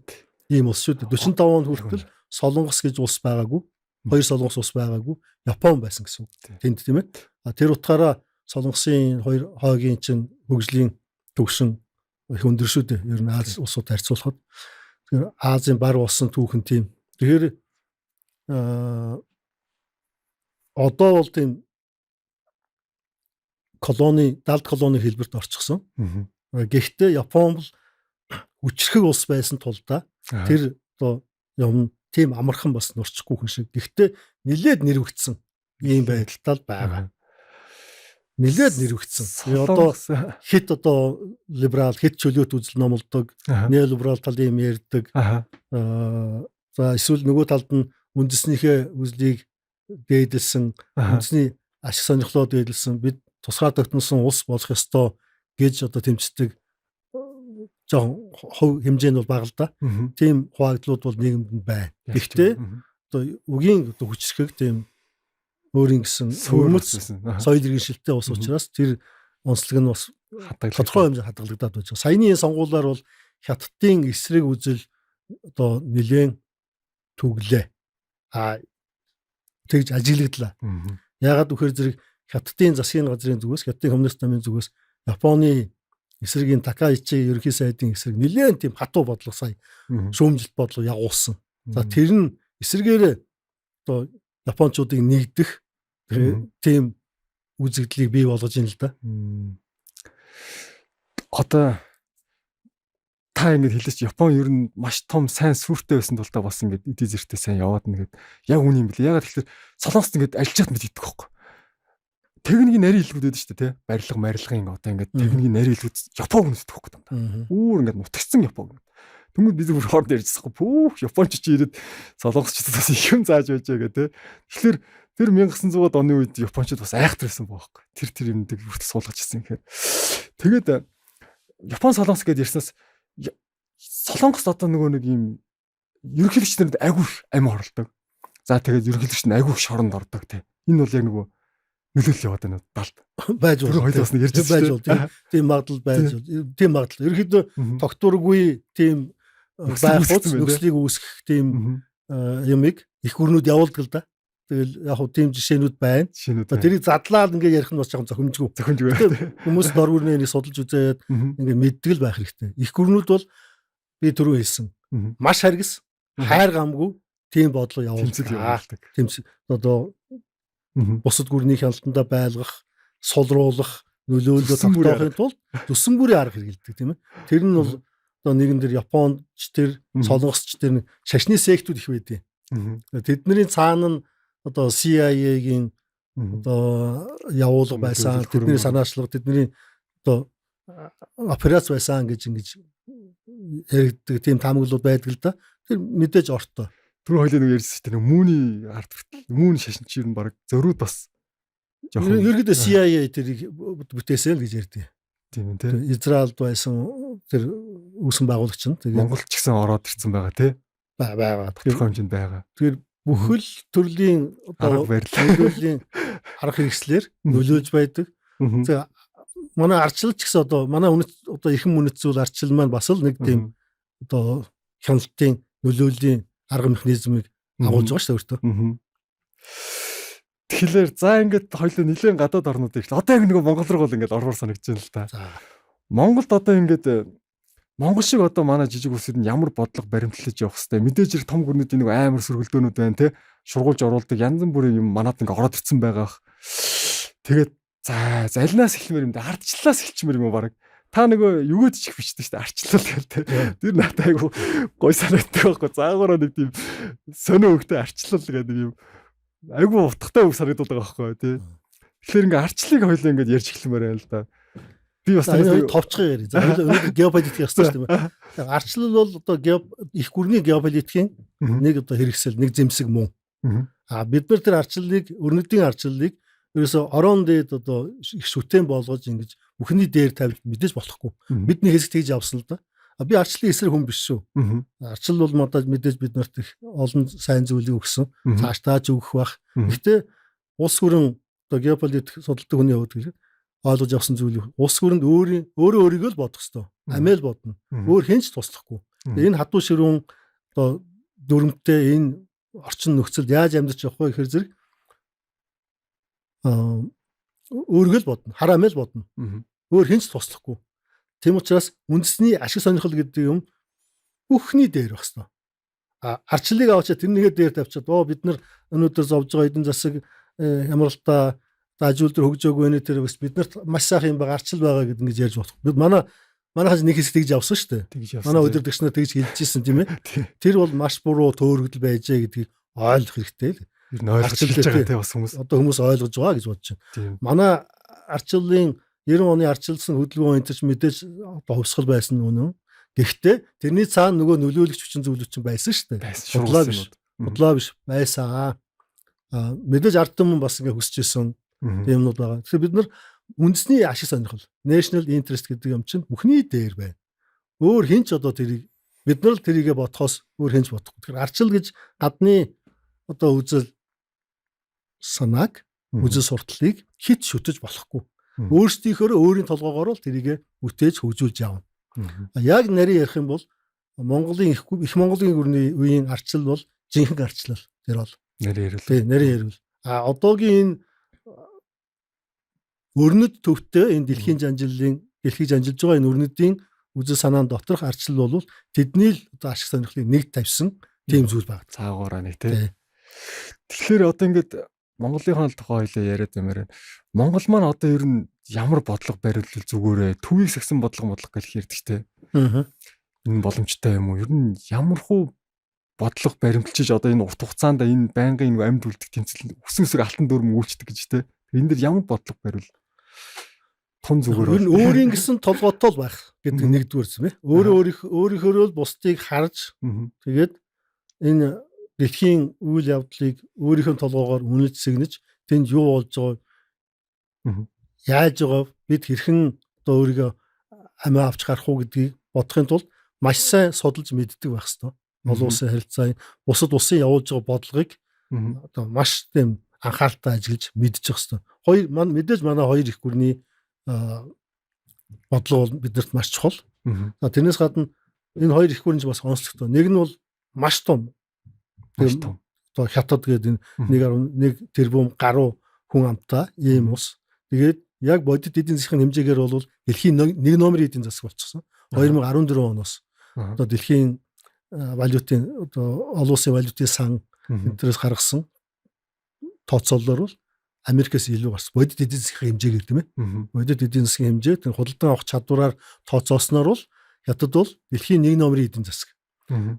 [SPEAKER 2] ийм улс шүү дээ. 45 онд хүртэл Солонгос гэж улс байгаагүй. Хоёр Солонгос улс байгаагүй. Япон байсан гэсэн үг. Тэнд тийм ээ. А тэр утгаараа Солонгосын хоёр хойгийн чинь хөгжлийн төвшин их өндөр шүү дээ. Ер нь Ази улсууд харьцуулахад. Тэгэхээр Азийн бар улсын түүхэн тийм. Тэгэхээр одоо бол тийм колони, далд колони хэлбэрт орчихсон. Гэхдээ Япон бол хүчрхэг улс байсан тулдаа тэр одоо юм тийм амархан бас нурчихгүй хүн шиг. Гэхдээ нилээд нэрвэгдсэн ийм байдалтай л байгаа. Нилээд нэрвэгдсэн. Одоо хит одоо либерал, хит чөлөөт үзэл номлодог, неолиберал талын юм ярьдаг. За эсвэл нөгөө талд нь үндэснийхээ үзлийг дээдэлсэн, үндэсний ашиг сонирхлоо дээдэлсэн, бид тусгаар тогтносон улс болох ёстой гэж одоо тэмцдэг жоохон хувь хэмжээ нь бол бага л да. Тийм хуваагдлууд бол нийгэмд нь байна. Гэхдээ одоо үгийн одоо хүчрхэг тийм өөрийн гэсэн өвөрмөц соёл иргэншилтэй ус учраас тэр онцлог нь бас тодорхой хэмжээнд хадгалагдаад байж байгаа. Саяны энэ сонгуулиар бол Хятадын эсрэг үзэл одоо нэлээд түглээ. Тэгж ажиглагдлаа. Яагаад гэхээр зэрэг Хятадын засгийн газрын зүгээс, Хятадын коммунист намын зүгээс Японы эсрэгийн Такаичи ерөнхий сайдын эсрэг нэлээд тийм хатуу бодлого сая шүүмжилт бодлого ягуулсан. За тэр нь эсрэгээрээ одоо японочдыг нэгдэх тийм үзэгдлийг бий болгож байна л да.
[SPEAKER 1] Одоо та ингэж хэлээч, Япон ер нь маш том сайн сүртэй байсан тул та бас ингэж эдийн зэрэгтэй сайн яваад нэгэд яг үний юм бэлээ. Ягаад тэгэхээр Солонгост ингэж ажиллаж байхад мэддэг байхгүй. Техникийн нарийн илгүүд байдаг шүү дээ, тий. Барилга марилгын одоо ингэж техникийн нарийн илгүүд Япон хүн мэддэг байхгүй дандаа. Үүр ингэж нутагцсан Япон хүн. Тэнгүүд би зүгээр хооронд ярьжсэн байхгүй. Пүүх Японч чи ирээд Солонгосчдод бас их юм зааж байжээ гэх тий. Тэгэхээр тэр 1900-аад оны үед Япончууд бас айхтар байсан байхгүй. Тэр юмдаг хүртэл суулгаж ирсэн гэхээр. Тэгээд Япон Солонгос гэдээ ярьснаас Солонгос одоо нөгөө нэг юм ерөнхийлөгч нарт айгүй амь оролдог. За тэгээд ерөнхийлөгч нь айгүй шоронд ордог тий. Энэ бол яг нөгөө нөлөөлөл яваад байна далд.
[SPEAKER 2] Байж болно.
[SPEAKER 1] Хоёул бас нэг ярьж
[SPEAKER 2] байж болно. Тийм магадлал байж болно. Тийм магадлал. Ерөнхийдөө тогтворгүй тийм байх нөхцөлийг үүсгэх тийм юмыг их гүрнүүд явуулдаг л да. Тэгэл яг хуу тийм жишээнүүд байна. Тэрийг задлаад ингээд ярих нь бас жоохон зохимжгүй.
[SPEAKER 1] Зохимжгүй.
[SPEAKER 2] Хүмүүс дор бүрнээ энийг судалж үзээд ингээд мэддэг л байх хэрэгтэй. Их гүрнүүд бол би түрүү хэлсэн. Маш харгас, хайр гамгүй тийм бодлого явуулдаг. Тэмцэл одоо бусад гүрний хяналтандаа байлгах, сулруулах, нөлөөллөө тогтоохын тулд төсөн бүрийн арга хэрэглэдэг тийм ээ. Тэр нь бол одоо нэгэн дээр Японд ч тэр, Солонгосч тэр шашны сектүүд их байдیں۔ Тэдний цаана нь одоо CIA-гийн одоо явуулга байсан, тэдний санаачлага, тэдний одоо операц байсан гэж ингэж яригддаг тийм таамаглууд байдаг л да. Тэр мэдээж ортой.
[SPEAKER 1] Түрүү хоёлоо нэг ярьсан шүү дээ. Үүний ард хүртэл үүн шашин чи ер нь баг зөрүүд бас
[SPEAKER 2] жоохон ерөөдөө CIA тэрийг бүтээсэн л гэж ярьдаг.
[SPEAKER 1] Тийм ээ тий.
[SPEAKER 2] Израильд байсан тэр үүсгэн байгуулагч нь
[SPEAKER 1] тэгээд Монголд ч гэсэн ороод ирсэн байгаа тий.
[SPEAKER 2] Байгаа.
[SPEAKER 1] Тодорхой хэмжээнд байгаа.
[SPEAKER 2] Тэгэхээр бүхэл төрлийн
[SPEAKER 1] одоо
[SPEAKER 2] нөлөөлийн арга хэрэгслэр нөлөөлж байдаг. Тэгээ манай ардчлал ч гэсэн одоо манай үнэт одоо эрхэм үнэт зүйл ардчлал маань бас л нэг тийм одоо хяналтын нөлөөлийн арга механизмыг агуулж байгаа шүү дээ өөртөө.
[SPEAKER 1] Тэгэхээр за ингээд хоёлоо нэлээд гадаад орнууд ирлээ. Одоо яг нэг Монгол руу бол ингээд орвор санагдаж байна л та. Монголд одоо ингээд Монгол шиг одоо манай жижиг улсууд нь ямар бодлого баримтлаж явах хэвтэй. Мэдээж хэрэг том гүрнүүдийн нэг амар сөргөлдөөнүүд байна те. Шургуулж оруулдаг янз бүрийн юм манад ингээд ороод ирсэн байгаа. Тэгээд за залнаас эхлэмээр юм да. Ардчлалаас эхэлчмээр юм уу баг. Та нөгөө югөөд ч их бичдэг шүү дээ. Арчлал гэл те. Тэр надад айгу гой санагддаг байхгүй. Заагаараа нэг тийм сонио өгтэй арчлал гэдэг нэг юм айгу утгатай үг санагдаад байгаа байхгүй тий. Тэгэхээр ингээ арчлалыг хоёлаа ингээд ярьж эхлэмээр байна л да. Би бас
[SPEAKER 2] товчхон яри. За өнөөдөр геополитик ярьсан шүү дээ. Арчлал бол одоо их гүрний геополитикийн нэг одоо хэрэгсэл, нэг зэмсэг мөн. А бид нар тэр арчлалыг, өрнөдийн арчлалыг ерөөсө орон дээд одоо их шүтэн болгож ингэж бүхний дээр тавьж мэдээж болохгүй. Бидний хэсэг тэгж явсан л да. А би арчлалын эсрэг хүн биш шүү. Арчлал бол модаа мэдээж бид нарт их олон сайн зүйлийг өгсөн. Цааш тааж өгөх бах. Гэхдээ улс гүрэн одоо геополитик судалдаг хүний хувьд гэж ойлгож авсан зүйл улс гүрэнд өөрөө өөрийгөө л бодох ёстой. Амиа л бодно. Өөр хэн ч туслахгүй. Энэ хатуу ширүүн одоо дүрмтэй энэ орчин нөхцөлд яаж амьдарч явах вэ гэхэр зэрэг өөрийгөө л бодно. Хар амиа л бодно. Өөр хэн ч туслахгүй. Тийм учраас үндэсний ашиг сонирхол гэдэг юм бүхний дээр байх ёстой. А арчлалыг авчаад тэрнийхээ дээр тавьчаад оо бид нар өнөөдөр зовж байгаа эдийн засаг хямралтаа ажил төр хөгжөөгүй нэ тэр бас бид нарт маш сайхан юм байгаа арчил байгаа гэдэг ингэж ярьж болох. Бид манайхаас нэг хэсэг тэгж явсан шүү дээ. Манай удирдагч нар тэгж хэлж ирсэн тийм ээ. Тэр бол маш буруу төөрөгдөл байжээ гэдгийг ойлгох хэрэгтэй л.
[SPEAKER 1] Ер нь ойлгож хэлж байгаа тийм бас хүмүүс.
[SPEAKER 2] Одоо хүмүүс ойлгож байгаа гэж бодож байна. Манай арчлалын 90 оны арчилсан хөдөлгөөн энэ ч мэдээж одоо хувьсгал байсан үнэн. Гэхдээ тэрний цаана нөгөө нөлөөлөгч хүчин зүйлүүд чинь байсан шүү дээ. Худлаа биш. Худлаа биш байсан. Мэдээж ард түмэн бас ингээ хүсэж исэн тийм юмнууд байгаа. Тэгэхээр бид нар үндэсний ашиг сонирхол, national interest гэдэг юм чинь бүхний дээр байна. Өөр хэн ч одоо тэрийг бид нар л тэрийгэ бодохоос өөр хэн ч бодохгүй. Тэгэхээр арчил гэж гадны одоо үзэл санааг, үзэл сурталыг хит шүтэж болохгүй. Өөрсдийнхөөрөө өөрийн толгоогоор л тэрийгэ бүтээж хөгжүүлж явна. Яг нарийн ярих юм бол Монголын их Монголын гүрний үеийн арчил бол жинхэнэ арчлал. Тэр бол
[SPEAKER 1] нарийн ярил.
[SPEAKER 2] Тийм, нарийн ярил. А одоогийн энэ өрнөд төвтэй энэ дэлхийн жанжиллын дэлхийг жанжилж байгаа энэ өрнөдийн үзэл санаан доторх арчлал бол тэдний л одоо ашиг сонирхлыг нэг тавьсан тийм зүйл байна.
[SPEAKER 1] Цаагаараа нэг тий. Тэгэхээр одоо ингээд Монголынхаа л тухай хоёлаа яриад юмар байна. Монгол маань одоо ер нь ямар бодлого бариулвал зүгээрээ төвийг сагсан бодлого гэж ярьдаг те.
[SPEAKER 2] Аа.
[SPEAKER 1] Энэ боломжтой юм уу? Ер нь ямар хуу бодлого баримталчиж одоо энэ урт хугацаанд энэ байнгын амьд үлдэх тэмцэл өсөн өсөр алтан дүрм үйлчдэг гэж те. Энэ дэр ямар бодлого бариул тун зүгээр
[SPEAKER 2] бол. Ер нь өөрийн гэсэн толгойтой л байх гэдэг нэгдүгээр юм ээ. Өөрөө өөрийнхөө л бусдыг харж тэгээд энэ дэлхийн үйл явдлыг өөрийнхөө толгоогоор үнэлж сэгнэж тэнд юу болж байгааг яаж байгааг бид хэрхэн одоо өөрийгөө амиа авч гарах уу гэдгийг бодохын тулд маш сайн судалж мэддэг байх ёстой. Олон улсын харилцаа, бусад улсын явуулж байгаа бодлогыг одоо маш тийм анхааралтай ажиглаж мэдчих ёстой. Хоёр маань мэдээж манай хоёр их гүрний бодлого бол биднэрт маш чухал. За тэрнээс гадна энэ хоёр их гүрэн ч бас онцлогтой. Нэг нь бол маш том. Одоо Хятад гэдэг энэ 1.1 тэрбум гаруй хүн амтай ийм улс. Тэгээд яг бодит эдийн засгийн хэмжээгээр бол дэлхийн 1 номерын эдийн засаг болчихсон. 2014 оноос одоо дэлхийн валютын одоо олон улсын валютын сан энтерээс гаргасан тооцоололоор бол Америкээс илүү гарсан. Бодит эдийн засгийн хэмжээгээр тийм ээ. Бодит эдийн засгийн хэмжээ тэр худалдан авах чадвараар тооцоолсноор бол Хятад бол дэлхийн 1 номерын эдийн засаг.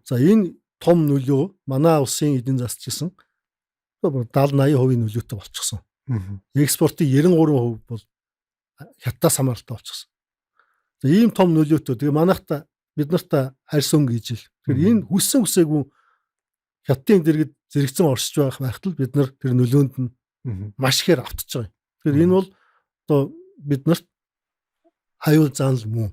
[SPEAKER 2] За энэ том нөлөө манай улсын эдийн засаг гэсэн 70 80% нөлөөтэй болчихсон. Экспортын 93% бол Хятадаас хамааралтай болчихсон. За ийм том нөлөөтэй. Тэгээ манайхта бид нарт арьс өнгө ижил. Тэгэхээр энэ хүссэн хүсээгүй Хятадын дэргэд зэрэгцэн оршиж байх байхад л бид нар тэр нөлөөнд нь маш ихээр автж байгаа юм. Тэгэхээр энэ бол одоо бид нарт аюул заанал мөн.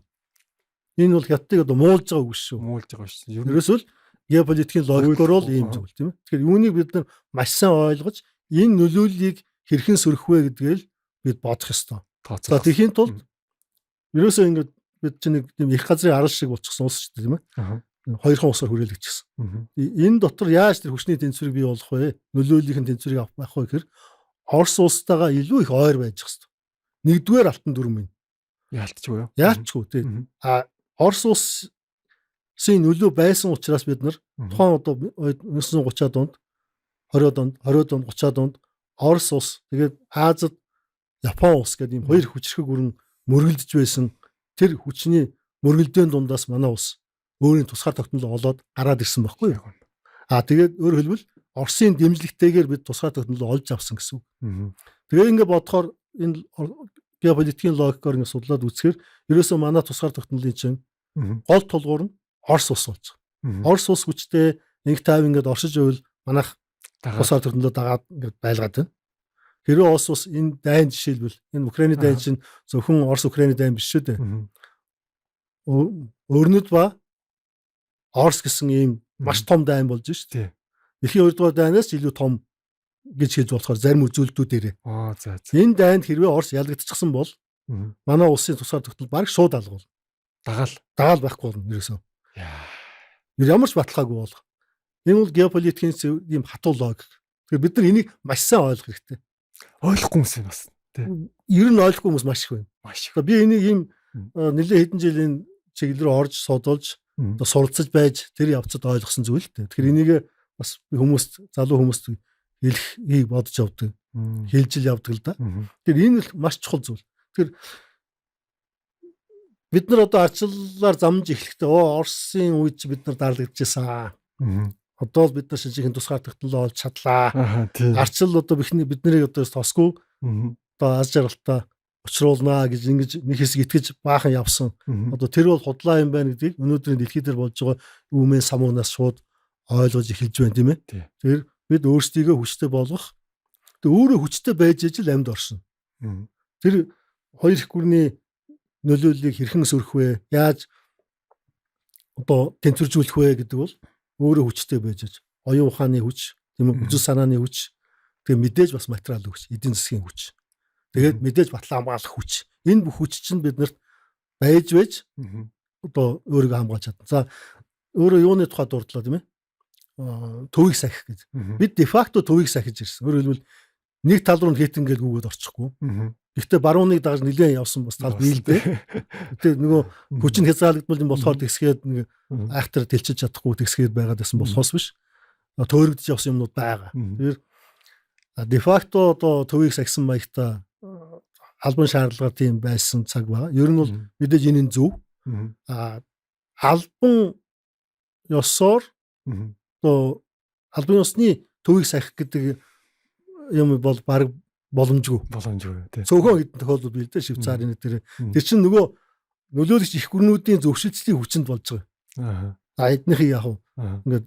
[SPEAKER 2] Энэ бол Хятадыг одоо муулж байгаа үг шүү.
[SPEAKER 1] Муулж байгаа шүү.
[SPEAKER 2] Ерөөсөө л геополитикийн логикоор бол ийм зүйл тийм ээ. Тэгэхээр үүнийг бид нар маш сайн ойлгож энэ нөлөөллийг хэрхэн сөрөх вэ гэдгээл бид бодох ёстой. За тэгэхийн тулд ерөөсөө ингээд бид чинь нэг тийм их газрын арал шиг болчихсон улс шүү дээ тийм ээ. Хоёрхан усаар хүрээлэгдчихсэн. Энэ дотор яаж тэр хүчний тэнцвэрийг бий болгох вэ? Нөлөөллийн тэнцвэрийг авах байх вэ гэхээр Орос улстайгаа илүү их ойр байж хэвээр. Нэгдүгээр алтан дүрм юм.
[SPEAKER 1] Яалтчгүй юу?
[SPEAKER 2] Яалтчгүй тийм. А Орос улсын нөлөө байсан учраас бид нар тухайн одоо 1930-аад онд 20-од онд 20-од онд 30-аад онд Орос улс тэгээд Азад Япон улс гэдэг ийм хоёр хүчрхэг өрн мөргөлдөж байсан тэр хүчний мөргөлдөөн дундаас манай улс өөрийн тусгаар тогтнол олоод гараад ирсэн байхгүй юу? А тэгээд өөрөөр хэлбэл Оросын дэмжлэгтэйгээр бид тусгаар тогтнол олж авсан гэсэн үг. Тэгээ ингээ бодохоор энэ геополитикийн логикоор ингээ судлаад үзэхээр ерөөсөө манай тусгаар тогтнолын чинь гол тулгуур нь Орос улс болж байгаа. Орос улс хүчтэй нэг тайв ингээд оршиж байвал манайх тусгаар тогтнолоо дагаад ингээд байлгаад байна. Хэрвээ Орос улс энэ дайн жишээлбэл энэ Украины дайн чинь зөвхөн Орос Украины дайн биш шүү дээ. Өрнөд ба Орос гэсэн ийм маш том дайн болж шүү дээ. Дэлхийн 2 дугаар дайнаас илүү том гэж хэлж болохоор зарим үзүүлэлтүүдээрээ.
[SPEAKER 1] За.
[SPEAKER 2] Энэ дайнд хэрвээ Орос ялагдчихсан бол манай улсын тусгаар тогтнол бараг шууд алга болно. Дагаал байхгүй болно ерөөсөө. Ямар ч баталгаагүй болох. Энэ бол геополитикийн ийм хатуу логик. Тэгэхээр бид нар энийг маш сайн ойлгох хэрэгтэй.
[SPEAKER 1] Ойлгохгүй хүмүүс юм бас тий.
[SPEAKER 2] Ер нь ойлгохгүй хүмүүс маш их байна.
[SPEAKER 1] Маш их.
[SPEAKER 2] Би энийг ийм нэлээд хэдэн жилийн чиглэл рүү орж судалж одоо суралцаж байж тэр явцад ойлгосон зүйл л дээ. Тэгэхээр энийг бас хүмүүст залуу хүмүүст хэлэхийг бодож явдаг. Хэлжил явдаг л да. Тэгэхээр энэ л маш чухал зүйл. Тэгэхээр бид нар одоо арчлалаар замж эхлэхдээ Оросын үед чи бид нар дарлагдчихсан. Одоо л бид нар шинжийн тусгаар тогтнолоо олж чадлаа. Арчил одоо бидний одоо тосгүй одоо аз жаргалтай учруулнаа гэж ингэж нэг хэсэг итгэж баахан явсан. Одоо тэр бол худлаа юм байна гэдгийг өнөөдрийн дэлхий дээр болж байгаа үүмэн самуунаас шууд ойлгож эхэлж байна, тийм ээ. Тэр бид өөрсдийгөө хүчтэй болгох. Тэг өөрөө хүчтэй байж ижил амьд оршино. Тэр хоёр их гүрний нөлөөллийг хэрхэн сөрөх вэ? Яаж одоо тэнцвэржүүлэх вэ гэдэг бол өөрөө хүчтэй байж иж оюун ухааны хүч, тийм ээ, үзэл санааны хүч, тэгээ мэдээж бас материал хүч, эдийн засгийн хүч. Тэгээд мэдээж батлан хамгаалах хүч. Энэ бүх хүч чинь биднэрт байж одоо өөрийгөө хамгаалж чадна. За, өөрөө юуны тухай дурдлаа, тийм ээ? Төвийг сахих гэж. Бид дефакто төвийг сахиж ирсэн. Өөрөөр хэлбэл нэг тал руу хит ингээл гүгээд орчихгүй. Гэхдээ барууныг дагаж нэлээд явсан бас тал бий л дээ. Гэтэ нөгөө хүчин хязгаарлагдмал юм болохоор тэгсгээд нэг айхтар тэлчиж чадахгүй тэгсгээд байгаад байсан болохоос биш. Төөрөгдөж явсан юмнууд байгаа. Тэгэхээр дефакто одоо төвийг сахисан маягта албан шаардлагаар тийм байсан цаг байгаа. Ер нь бол мэдээж энэ нь зөв. Албан ёсоор одоо албан ёсны төвийг сахих гэдэг юм бол баг боломжгүй.
[SPEAKER 1] Боломжгүй, тий.
[SPEAKER 2] Цөөхөн хэдэн тохиолдол бий л дээ, Швейцарын нэг тэр. Тэр чинь нөгөө нөлөөлөгч их гүрнүүдийн зөвшөлтслийн хүчинд болж байгаа. Аа. Эднийхийг яг ингээд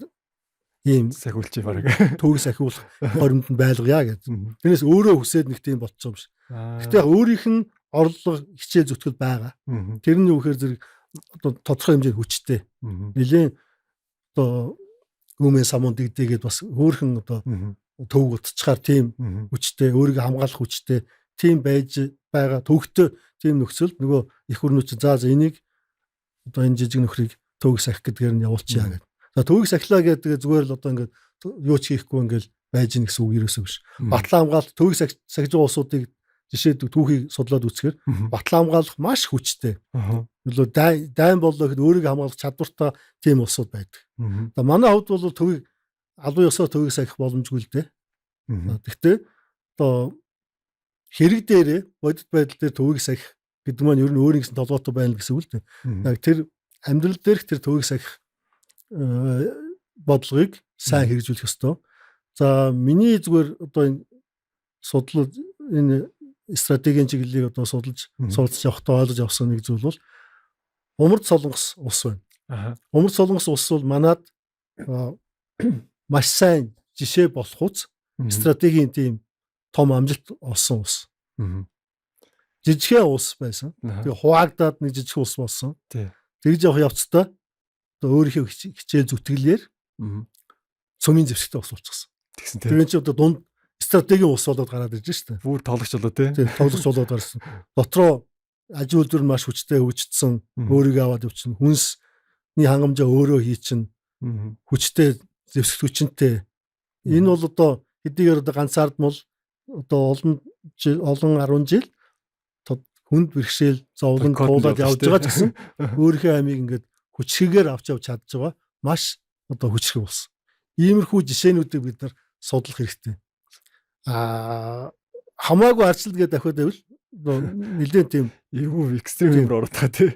[SPEAKER 2] ийм
[SPEAKER 1] сахиулчих баг.
[SPEAKER 2] Төвийг сахиулах хоримд нь байлгая гэж. Тэрнээс өөрөө хүсээд нэг тийм болчихсон юм биш. Гэтэ яг өөрийнх нь орлого хичээл зүтгэл байгаа. Тэр нь юу гэхээр зэрэг одоо тодорхой хэмжээнд хүчтэй. Нилээн одоо өмнө самуун дэгдэгээд бас хөөхөн одоо төвөг утчаар тийм хүчтэй, өөрийгөө хамгаалах хүчтэй тийм байж байгаа төвөгтэй тийм нөхцөлд нөгөө их өрнүүд чинь за энийг одоо энэ жижиг нөхрийг төвөг сахих гэдгээр нь явуулчихъя гэдэг. За, төвөг сахилаа гэдэг зүгээр л одоо ингээд юу ч хийхгүй ингээд байж гин гэсэн үг ерөөсөө биш. Батлан хамгаалалт төвөг сахиж байгаа улсуудыг жишээд түүхийг судлаад үзэхээр батлан хамгаалах маш хүчтэй. Нөлөө дайн боллоо гэхэд өөрийгөө хамгаалах чадвартай тийм улсууд байдаг. За, манай хувьд бол төвийг албан ёсоор төвийг сахих боломжгүй л дээ. Гэхдээ одоо хэрэг дээрээ бодит байдал дээр төвийг сахих гэдэг маань ер нь өөрийн гэсэн толгойтой байна гэсэн үг л дээ. Яг тэр амьдрал дээрх тэр төвийг сахих бодлогыг сайн хэрэгжүүлэх ёстой. За, миний зүгээр одоо энэ судлал энэ стратегийн чиглэлийг одоо судалж суралцж явахдаа ойлгож авсан нэг зүйл бол Умард Солонгос улс байна. Умард Солонгос улс бол манад маш сайн жишээ болох үз стратегийн тийм том амжилт олсон улс. Жижигхэн улс байсан. Тэгээ хуваагдаад нэг жижиг улс болсон. Тэгж явах явцдаа одоо өөрийнхөө хичээл зүтгэлээр цөмийн зэвсэгтэй улс болчихсон.
[SPEAKER 1] Тэгсэн
[SPEAKER 2] тийм. Тэгээ чи одоо дунд стратегийн улс болоод гараад ирж штэ.
[SPEAKER 1] Бүр тоглогч болоо тий.
[SPEAKER 2] Тийм, тоглогч болоод гарсан. Дотроо ажил үйлдвэр маш хүчтэй хөгжсөн, өөрийгөө аваад явчихна. Хүнсний хангамжаа өөрөө хийчин. Хүчтэй зэвсэгт хүчинтэй. Энэ бол одоо хэдийгээр одоо ганцаардмал одоо олон жил, олон 10 жил хүнд бэрхшээл зовлон туулаад явж байгаа ч гэсэн өөрийнхөө амийг ингээд хүчрэгээр авч явж чадж байгаа маш одоо хүчрэг болсон. Иймэрхүү жишээнүүдийг бид нар судлах хэрэгтэй. Хамаагүй арчлал гэдэг дахиад байвал нэлээд тийм
[SPEAKER 1] эвгүй экстрим юм руу ороод байгаа тий.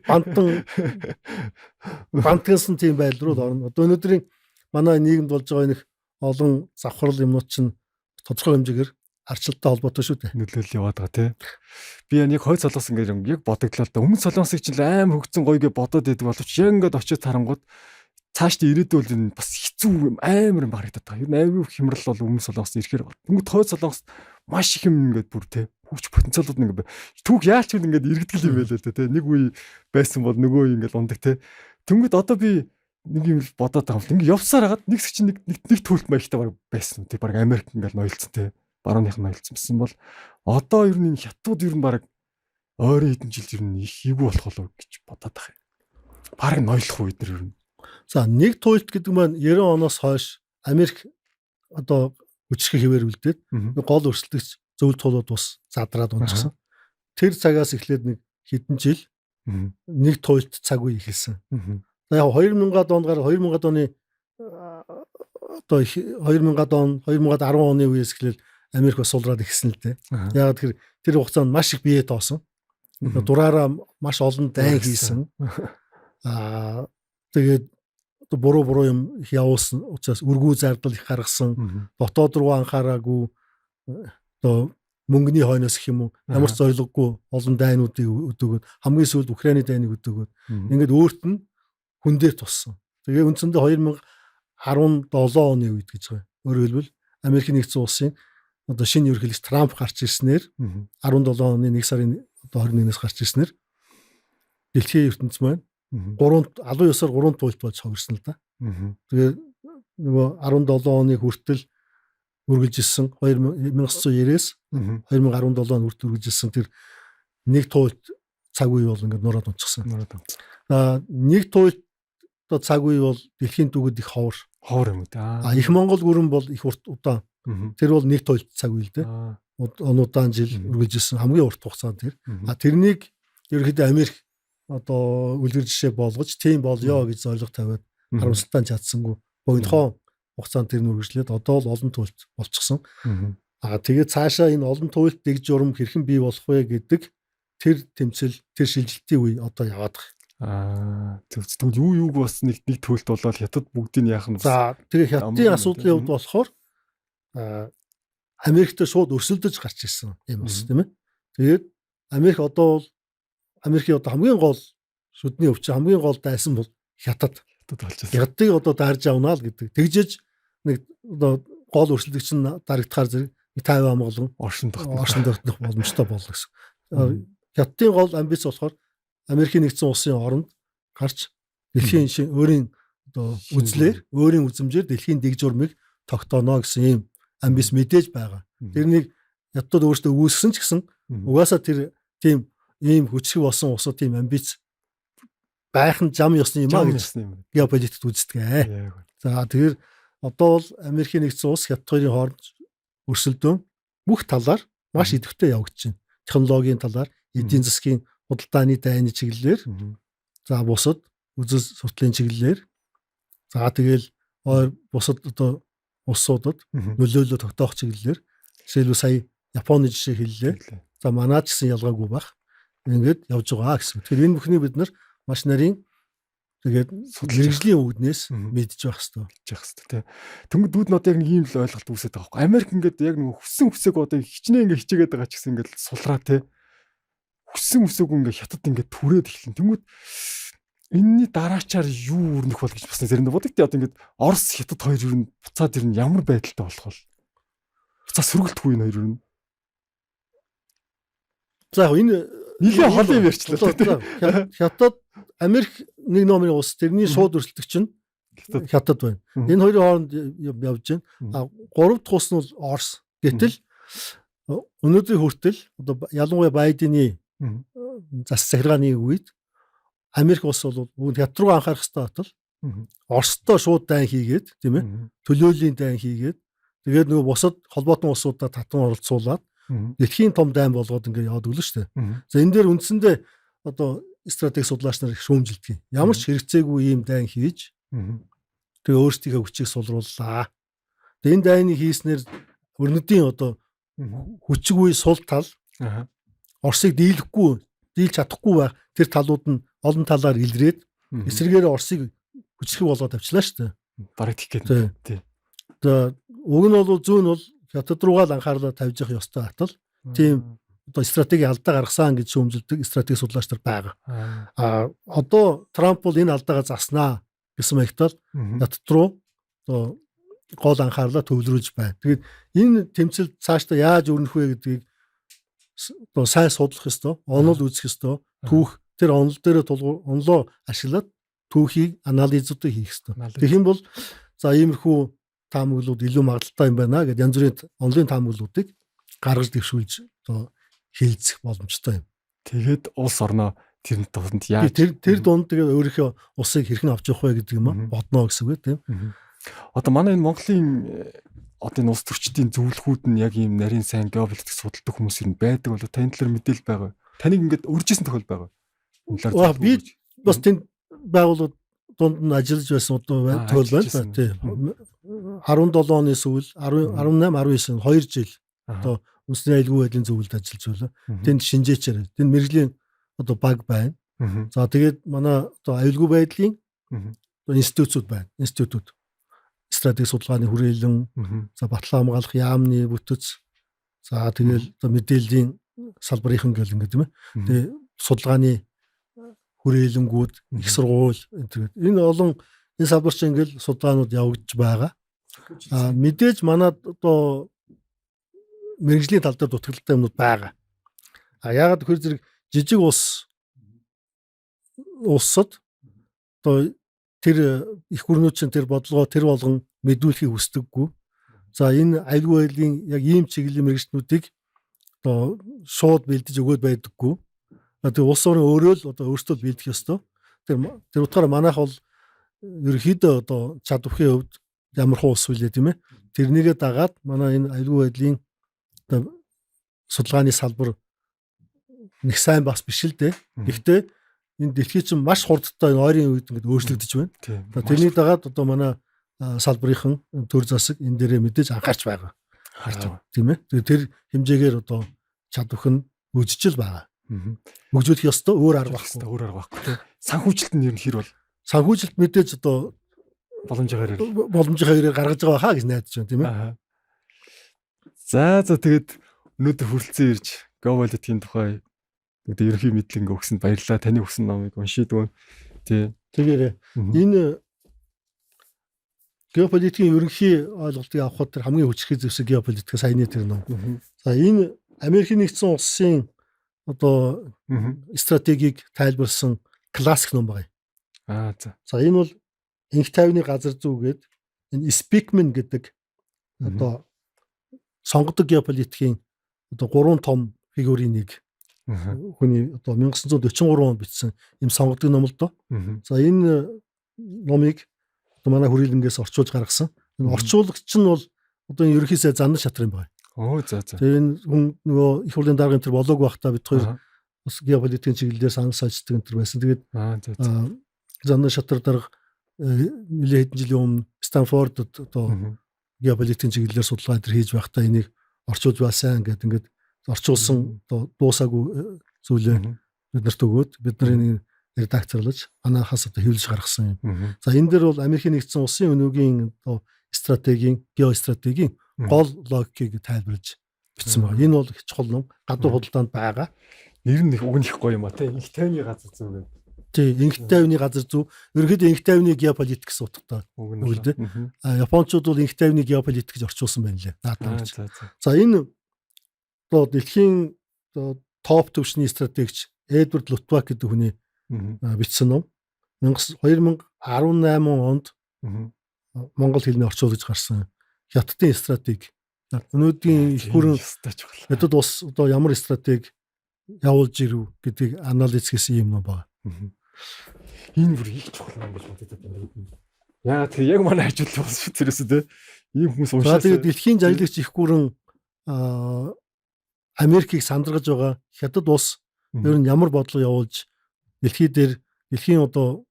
[SPEAKER 2] Бантгансан тийм байдал руу орно. Одоо өнөөдрийн манай нийгэмд болж байгаа энэ олон завхрал юмнууд чинь тодорхой хэмжээгээр арчлалтай холбоотой шүү дээ.
[SPEAKER 1] Нөлөөлөл яваад байгаа тий. Би яг хойд солонгос ингээд яг бодогдлоо л да. Өмнөд солонгосыг чинь амар хөгжсөн гоё гэж бодоод байдаг боловч яг ингээд очиж тарангууд цаашдаа ирээдүйд энэ бас хэцүү амар юм харагдаад байгаа. Ер нь аюу хямрал бол өмнөд солонгос ирэхээр тэнгууд хойд солонгос маш их юм ингээд бүр тий хөгж потенциалууд ингээд түүх яалч юм ингээд иргэдэг юм байлаа л да тий. Нэг үе байсан бол нөгөө үе ингээд ундаг тий. Тэнгүүд одоо би нэг юм л бодоод байгаа юм. Ингээд явсаар хагаад нэг хэсэг чинь нэг төлөлт маягтай баг байсан тий. Баг Америк ингээд ноёлцсон тий. Барууных нь ноёлцсон байсан бол одоо ер нь энэ хятадууд ер нь баг ойрын хэдэн жилд ер нь их эвгүй болох болов гэж бодоод байгаа юм. Бараг ноёлох уу эднэр ер нь.
[SPEAKER 2] За, нэг туйлт гэдэг маань 90 оноос хойш Америк одоо хүчрхэг хэвээр үлдээд гол өрсөлдөгч зөвлөлт тулууд бас задраад унчихсан. Тэр цагаас эхлээд нэг хэдэн жил нэг туйлт цаг үе эхэлсэн. За, яг 2000-ад онд гар 2000-ад оны одоо 2000-ад он 2010 оны үеэс эхлээл Америк бас сулраад эхэлсэн л дээ. Яг тэр тэр хугацаанд маш их бие тоосон. Дураараа маш олон дайн хийсэн. Тэгээд буруу юм их явуулсан учраас өргүү зардал их гаргасан. Дотоод руу анхаараагүй одоо Мөнгөний хойноос гэх юм уу, ямар ч зорилгогүй олон дайнуудыг өдөөгөөд, хамгийн сүүлд Украины дайныг өдөөгөөд ингээд өөрт нь хүн дээр туссан. Тэгээ үндсэндээ 2017 оны үед гэж байгаа. Өөрөөр хэлбэл Америкийн нэгдсэн улсын одоо шинэ ерөнхийлөгч Трамп гарч ирснээр 17 оны 1 сарын одоо 21-ээс гарч ирснээр дэлхийн ертөнц маань гурван албан ёсоор гурван туйлт болж ховирсон л да. Тэгээ нөгөө 17 оны хүртэл үргэлжилсэн, 1990-ээс 2017 он хүртэл үргэлжилсэн тэр нэг туйлт цаг үе бол ингээд нураад унчихсан.
[SPEAKER 1] Нураад унчихсан.
[SPEAKER 2] Нэг туйлт одоо цаг үе бол дэлхийн түүхэд их ховор.
[SPEAKER 1] Ховор юм уу те.
[SPEAKER 2] А их Монгол гүрэн бол их урт удаан. Тэр бол нэг туйлт цаг үе л дээ. Он удаан жил үргэлжилсэн хамгийн урт хугацаанд тэр. А тэрнийг ерөнхийдөө Америк одоо үлгэр жишээ болгож тийм болёо гэж зорилго тавиад харамсалтай чадсангүй. Богинохон хугацаанд тэр нь үргэлжлээд одоо л олон туйлт болчихсон. А тэгээд цаашаа энэ олон туйлт дэг журам хэрхэн бий болох вэ гэдэг тэр тэмцэл, тэр шилжилтийн үе одоо яваад байгаа.
[SPEAKER 1] Зөв. Тэгвэл юу юуг бас нэг нэг туйлт болоод хятад бүгдийг яах нь.
[SPEAKER 2] За тэгээ хятадын асуудлын хувьд болохоор Америкт шууд өрсөлдөж гарч ирсэн юм бас, тийм ээ. Тэгээд Америк одоо бол Америкийн одоо хамгийн гол шүдний өвчин, хамгийн гол дайсан бол хятад.
[SPEAKER 1] Хятад болчихсон.
[SPEAKER 2] Хятадыг одоо даарж авнаа л гэдэг. Тэгжээж нэг одоо гол өрсөлдөгч нь дарагдахаар зэрэг 50 амгалан
[SPEAKER 1] оршин
[SPEAKER 2] тогтнох боломжтой болно гэсэн. Хятадын гол амбиц болохоор Америкийн нэгдсэн улсын оронд гарч дэлхийн өөрийн одоо үзлээр, өөрийн үзмжээр дэлхийн дэг журмыг тогтооно гэсэн ийм амбиц мэдээж байгаа. Тэрнийг хятадууд өөрсдөө үүсгэсэн ч гэсэн угаасаа тэр тийм ийм хүчрэг болсон улсууд тийм амбиц байх нь зам ёсны юм а гэж геополитикт үздэг. За тэгэхээр одоо бол Америкийн нэгдсэн улс хятад хоёрын хооронд өрсөлдөөн бүх талаар маш идэвхтэй явагдаж байна. Технологийн талаар, эдийн засгийн, худалдааны дайны чиглэлээр, за бусад үзэл судлалын чиглэлээр, за тэгэл ойр бусад одоо улсуудад нөлөөлөл тогтоох чиглэлээр, жишээлбэл сая Японы жишээ хэллээ. За манайд ч гэсэн ялгаагүй байх. Ингээд явж байгаа гэсэн. Тэгэхээр энэ бүхнийг бид нар маш нарийн тэгээд мэргэжлийн үүднээс мэдж байх хэрэгтэй.
[SPEAKER 1] Мэдж байх хэрэгтэй тий. Тэнгүүд дүүд нь одоо яг нэг ийм л ойлголт үүсээд байгаа байхгүй. Америк ингээд яг нэг хүссэн хүсээг одоо хичнээн ингээд хичээгээд байгаа ч гэсэн ингээд сулраа тий. Хүссэн хүсээгүй ингээд хятад ингээд түрээд эхэлнэ. Тэнгүүд энэний дараачаар юу өрнөх бол гэж бас заримдаа бодогдъё. Одоо ингээд Орос хятад хоёр ер нь буцаад ер нь ямар байдалтай болох вэ? Буцаа сөргөлдөх үү энэ хоёр ер нь?
[SPEAKER 2] За яг энэ
[SPEAKER 1] нэлээд холын юм ярьчлаа тий.
[SPEAKER 2] Хятад Америк нэг номерын улс, тэрний шууд өрсөлдөгч нь Хятад байна. Энэ хоёрын хооронд явж байна. А гурав дахь улс нь бол Орос. Гэтэл өнөөдрийн хүртэл одоо ялангуяа Байдены зас захиргааны үед Америк улс бол үүнд хятад руу анхаарах хэрэгтэй байтал Оростой шууд дайн хийгээд, тийм ээ, төлөөлийн дайн хийгээд, тэгээд нөгөө бусад холбоотон улсуудаа татан оролцуулаад дэлхийн том дайн болгоод ингээд яваад өглөө шүү дээ. За энэ дээр үндсэндээ одоо стратеги судлаач нар их шүүмжилдэг. Ямар ч хэрэгцээгүй ийм дайн хийж тэгээ өөрсдийнхөө хүчийг сулрууллаа. Тэгээ энэ дайныг хийснээр өрнөдийн одоо хүчгүй сул тал Оросыг дийлэхгүй, дийлж чадахгүй байх тэр талууд нь олон талаар илрээд эсрэгээр Оросыг хүчрхэг болгоод авчлаа шүү дээ.
[SPEAKER 1] Бараг тэгэх гээд. Тий.
[SPEAKER 2] За уг нь бол зүүн бол хятад руугаа л анхаарлаа тавьж явах ёстой атал тийм одоо стратеги алдаа гаргасан гэж шүүмжилдэг стратеги судлаач нар байгаа. А одоо Трамп бол энэ алдаагаа заснаа гэсэн маягтал хятад руу одоо гол анхаарлаа төвлөрүүлж байна. Тэгээд энэ тэмцэл цаашдаа яаж өрнөх вэ гэдгийг одоо сайн судлах ёстой, онол үзэх ёстой, түүх тэр онол дээр тулгуур онолоо ашиглаад түүхийг анализуудыг хийх ёстой. Тэгэх юм бол за иймэрхүү таамаглууд илүү магадaltaй юм байна гэдээ янз бүрийн онолын таамаглуудыг гаргаж дэвшүүлж одоо хилцэх боломжтой юм.
[SPEAKER 1] Тэгээд улс орноо тэр дунд яаж
[SPEAKER 2] тэр дунд тэгээд өөрийнхөө улсыг хэрхэн авч явах вэ гэдэг юм бодно гэсэн үг тийм.
[SPEAKER 1] Одоо манай энэ Монголын одоо энэ улс төрчдийн зөвлөхүүд нь яг ийм нарийн сайн геополитик судалдаг хүмүүс юм байдаг болоо таны талаар мэдээлэл байгаа. Таныг ингээд урьжсэн тохиол байгаа.
[SPEAKER 2] Би бас тэнд байгууллагууд дунд нь ажиллаж байсан одоо тохиол байна. Тийм. 17 оны сүүл 18 19 2 жил одоо үндэсний аюулгүй байдлын зөвлөлд ажиллаж байлаа. Тэнд шинжээчээр тэнд мэргэжлийн одоо баг байна. За тэгээд манай одоо аюулгүй байдлын одоо институтууд байна. Институтууд стратеги судалгааны хүрээлэн, за батлан хамгаалах яамны бүтэц, За тэгэл одоо мэдээллийн салбарынхан гэл ингээд тийм ээ. Тэгээ судалгааны хүрээлэнгүүд, их сургууль энэ энэ олон энэ салбар чинь ингээл судалгаанууд явагдаж байгаа. А мэдээж манад одоо мэргэжлийн тал дээр дутагдaltaй юмнууд байгаа. А яагаад гэхээр зэрэг жижиг улсад одоо тэр их гүрнүүд чинь тэр бодлогоо тэр болгон мэдүүлэхийг хүсдэггүй. За энэ аюулгүй байдлын яг ийм чиглэлийн мэргэжлүүдийг одоо шууд бэлдэж өгөөд байдаггүй. Тэгээ улс орон өөрөө л одоо өөрсдөө бэлдэх ёстой. Тэр утгаараа манайх бол ерөнхийдөө одоо чадвархын хувьд ямар хуу ус вүлээ тийм ээ. Тэрнийгээ дагаад манай энэ аюулгүй байдлын одоо судалгааны салбар нэг сайн бас биш л дээ. Гэхдээ энэ дэлхий чинь маш хурдтай энэ ойрын үед ингээд өөрчлөгдөж байна. Тэрний дагаад одоо манай салбарынхан төр засаг энэ дээрээ мэдээж анхаарч байгаа.
[SPEAKER 1] Харж байгаа.
[SPEAKER 2] Тийм ээ. Тэр хэмжээгээр одоо чадварх нь хөгжиж л байгаа. Хөгжүүлэх ёстой, өөр арга байхгүй.
[SPEAKER 1] Өөр арга байхгүй тийм. Санхүүжилт нь ер нь хэр бол?
[SPEAKER 2] Санхүүжилт мэдээж одоо
[SPEAKER 1] боломжийнхаа
[SPEAKER 2] хэрээр гаргаж байгаа хаа гэж найдаж байна тийм ээ.
[SPEAKER 1] За тэгээд өнөөдөр хүрэлцэн ирж геополитикийн тухай гэдэг ерөнхий мэдлэг ингээ өгсөнд баярлалаа. Таны өгсөн номыг уншийд өгнө. Тий.
[SPEAKER 2] Тэгээрээ энэ геополитикийн ерөнхий ойлголтыг авахад тэр хамгийн хүчрхэг зэвсэг геополитик саяны тэр ном. За энэ Америкийн нэгдсэн улсын одоо стратегийг тайлбарласан классик ном байна.
[SPEAKER 1] Аа за.
[SPEAKER 2] За энэ бол инх тайвны газар зүй гээд энэ Спикмен гэдэг одоо сонгодог геополитикийн одоо гурван том фигурын нэг хүний одоо 1943 онд бичсэн ийм сонгодог ном л доо. За энэ номыг одоо манай хүрээлэнгээс орчуулж гаргасан. Энэ орчуулагч нь бол одоо энэ ерөнхий сайд Зандан шатар юм байна.
[SPEAKER 1] Оо за за.
[SPEAKER 2] Тэгээ энэ хүн нөгөө их хурлын дарга энэ төр болоог байхдаа бид хоёр бас геополитикийн чиглэлээр санал сойждаг энэ төр байсан. Тэгээд Зандан шатар дарга нэлээд хэдэн жилийн өмнө Станфордод одоо геополитикийн чиглэлээр судалгаа энэ төр хийж байхдаа энийг орчуулж байсан гэдэг ингээд орчуулсан одоо дуусаагүй зүйлээ бид нарт өгөөд бид нар энийг редакторлож манайхаас одоо хэвлэж гаргасан юм. За энэ дээр бол Америкийн нэгдсэн улсын өнөөгийн одоо стратегийн геостратегийн гол логикийг тайлбарлаж бичсэн байна. Энэ бол их чухал ном. Гадуур худалдаанд байгаа.
[SPEAKER 1] Нэр нь уг нь их гоё юм а тий. Инх тайвны газар зүй гэдэг.
[SPEAKER 2] Тий, инх тайвны газар зүй. Ерөнхийдөө инх тайвны геополитик гэсэн утгатай үг л дээ. А японочууд бол инх тайвны геополитик гэж орчуулсан байна лээ. Наадамч. За энэ одоо дэлхийн топ түвшний стратегч Эдвард Лутвак гэдэг хүний бичсэн ном. 2018 онд монгол хэлний орчуулгаж гарсан Хятадын стратеги. Өнөөдрийн их гүрэн Хятад улс одоо ямар стратеги явуулж ирв гэдгийг анализ хийсэн юм ном байна.
[SPEAKER 1] Энэ бүр их чухал ном гэж боддог юм. Яагаад тэр яг манай хажууд болсон шүү тэрээс те. Ийм хүмүүс уншаас.
[SPEAKER 2] Тэгээд дэлхийн жаглагч их гүрэн Америкийг сандаргаж байгаа Хятад улс ер нь ямар бодлого явуулж дэлхий дээр дэлхийн одоо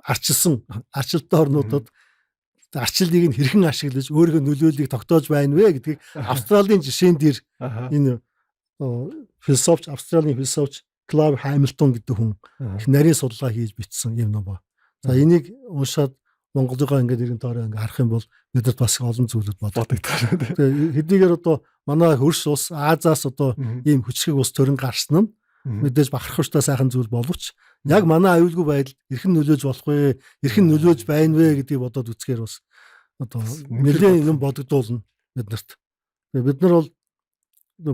[SPEAKER 2] арчилсан арчилттай орнуудад арчилныг нь хэрхэн ашиглаж өөрийнхөө нөлөөллийг тогтоож байна вэ гэдгийг Австралийн жишээн дээр энэ философч Австралийн философч Клайв Хамилтон гэдэг хүн их нарийн судалгаа хийж бичсэн юм ном ба. За энийг уншаад Монголыгоо ингээд иргэн тоороо ингээд харах юм бол бидэрт бас олон зүйлүүд
[SPEAKER 1] бодогдох.
[SPEAKER 2] Тэгээ хэдийгээр одоо манай хөрш улс Азиас одоо ийм хүчрхэг улс төрөн гарсан нь мэдээж бахархууштай сайхан зүйл боловч яг манай аюулгүй байдалд эрхэн нөлөөж болох вэ? Эрхэн нөлөөж байна вэ гэдгийг бодоод үзэхээр бас одоо нэлээд юм бодогдуулна биднэрт. Тэгээ бид нар бол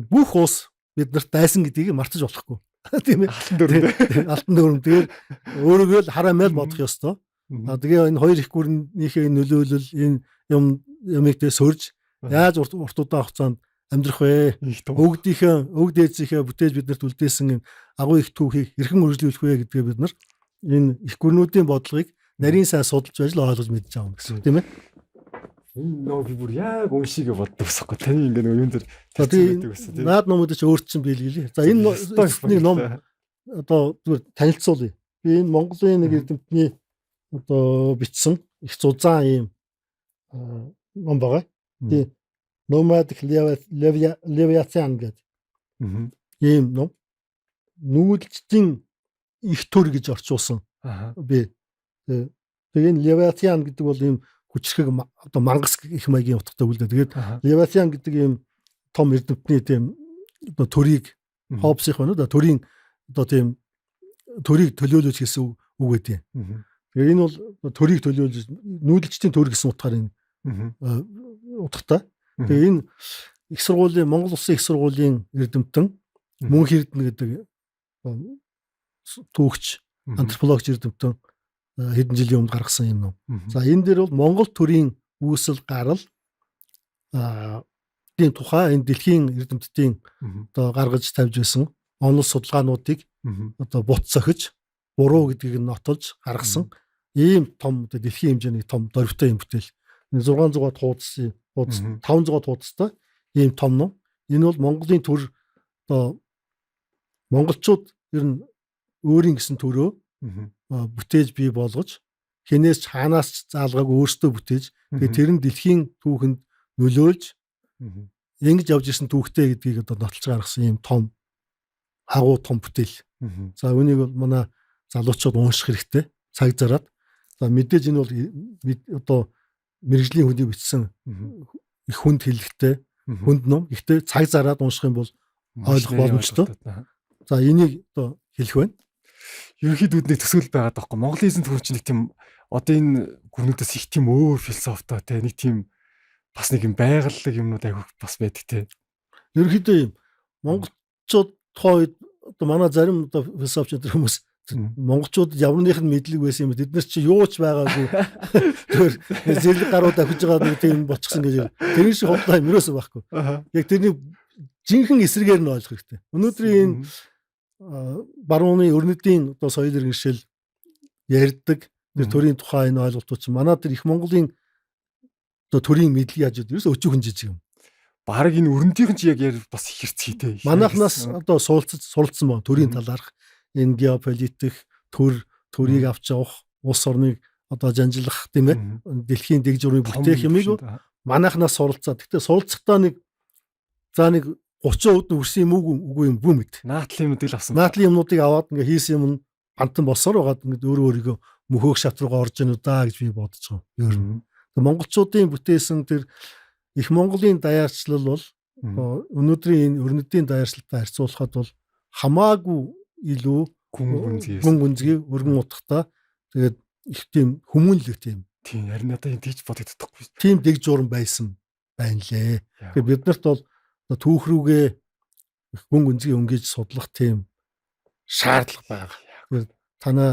[SPEAKER 2] бүх улс биднэрт дайсан гэдгийг мартаж болохгүй. Тийм ээ.
[SPEAKER 1] Алтан дүрм.
[SPEAKER 2] Алтан дүрм. Тэгэхээр өөрийгөө л хараамайл бодох ёстой. Тэгээ энэ хоёр их гүрнийхээ нөлөөлөл энэ юм юмыг тэ сөрж яаж урт удаан хугацаанд амьдрах вэ? Өвгдийнхээ өвд ээжийнхээ бүтээж биднэрт үлдээсэн агуу их түүхийг хэрхэн үргэлжлүүлэх вэ гэдгээ бид нар энэ их гүрнүүдийн бодлогыг нарийн сайн судалж байж л ойлгож мэдж байгаа юм гэсэн тийм ээ.
[SPEAKER 1] Энэ нөө би бүр яг уншигээ боддог гэсэн юм. Таны ингээ нэг юм дээр тавьсан байдаг гэсэн тийм.
[SPEAKER 2] Наад номууд ч өөр чинь биелгэлээ. За энэ нэг ном одоо зүгээр танилцуулъя. Би энэ Монголын нэг эрдэмтний одоо бичсэн их зузаан ийм ном байгаа. Тийм Nomadic Leviathan гэдэг. Ийм ном. Нүүдэлчдийн их төр гэж орчуулсан. Би. Тэгээ энэ Leviathan гэдэг бол ийм хүчрхэг одоо мангас их маягийн утгатай үг л дээ. Тэгээд Leviathan гэдэг ийм том эрдэмтний тийм одоо төрийг Хоббсынх байна уу да, төрийн одоо тийм төрийг төлөөлөж гэсэн үг гэдэг. Тэгэхээр энэ бол төрийг төлөөлөж, нүүдэлчдийн төр гэсэн утгаар энэ утгатай. Тэгээ энэ их сургуулийн, Монгол Улсын их сургуулийн эрдэмтэн Мөнх Эрдэнэ гэдэг түүхч, антропологч эрдэмтэн хэдэн жилийн өмнө гаргасан юм ном. За, энэ дээр бол Монгол төрийн үүсэл гарал тийм тухай энэ дэлхийн эрдэмтдийн одоо гаргаж тавьж байсан онол судалгаануудыг одоо бут сохиж, буруу гэдгийг нь нотолж гаргасан ийм том одоо дэлхийн хэмжээний том дөрвтэй юм бүтээл. 600 хуудас, 500 хуудастай ийм том ном. Энэ бол Монголын төр, одоо монголчууд ер нь өөрийн гэсэн төрөө бүтээж бий болгож, хинээс ч хаанаас ч заалгаагүй өөрсдөө бүтээж, тэгээ тэр нь дэлхийн түүхэнд нөлөөлж ингэж явж исэн түүхтэй гэдгийг одоо нотолж гаргасан ийм том агуу том бүтээл. За, үүнийг бол манай залуучууд унших хэрэгтэй. Цаг зараад. За, мэдээж энэ бол одоо мэргэжлийн хүний бичсэн их хүнд хэллэгтэй хүнд ном. Гэхдээ цаг зараад унших юм бол ойлгох боломжтой. За, энийг одоо хэлэх байна.
[SPEAKER 1] Ерөнхийдөө нэг төсөөл байгаад байхгүй. Монголын эзэн төр чинь нэг тийм одоо энэ гүрнүүдээс их тийм өөр философитой те, нэг тийм бас нэг юм байгаллаг юмнууд айгүйх бас байдаг те.
[SPEAKER 2] Ерөнхийдөө юм монголчууд тухайн үед одоо манай зарим одоо философч энэ хүмүүс монголчуудад явных нь мэдлэг байсан юм. Тэд нар чи юу ч байгаагүй. Тэгэхээр зэрлэг гарууд авхиж байгаа нэг тийм болчихсон гэж. Тэр шиг худлаа юм ерөөсөө байхгүй. Яг тэрний жинхэнэ эсрэгээр нь ойлгох хэрэгтэй. Өнөөдрийн энэ барууны өрнөдийн одоо соёл иргэншил ярьдаг тэр төрийн тухай энэ ойлголтууд чинь манай тэр их Монголын одоо төрийн мэдлэг яаж вэ? Ерөөсөө өчүүхэн жижиг юм.
[SPEAKER 1] Бараг энэ өрнөдийнх нь чи яг бас хэрцгий те.
[SPEAKER 2] Манайхнаас одоо суулцсан суралцсан баг төрийн талаарх энэ геополитик төр, төрийг авч явах, улс орныг одоо жанжлах, тийм ээ, дэлхийн дэг журмыг бүтээх юмыг манайхнаас суралцаа. Гэхдээ суралцахдаа нэг за нэг 30% нь үрсэн юм уу, үгүй юм бүү мэд.
[SPEAKER 1] Наадлын юмнуудыг л авсан.
[SPEAKER 2] Наадлын юмнуудыг аваад ингээ хийсэн юм нь бантан босоор байгаад ингээ өөрөө өөрийгөө мөхөөх шат руугаа орж ийн үү даа гэж би бодож байгаа. Ер нь. Монголчуудын бүтээсэн тэр их Монголын даяарчлал бол өнөөдрийн энэ өрнөдийн даяарчлалтай харьцуулахад бол хамаагүй илүү
[SPEAKER 1] гүн гүнзгий
[SPEAKER 2] гүн гүнзгий, өргөн утгатай, тэгээд их тийм хүмүүнлэг тийм.
[SPEAKER 1] Тийм, харин надад энэ тийч бодогдохгүй.
[SPEAKER 2] Тийм дэг журам байсан байна лээ. Тэгэхээр бид нарт бол түүх рүүгээ гүн гүнзгий өнгөж судлах тийм шаардлага байгаа. Тэгэхээр танай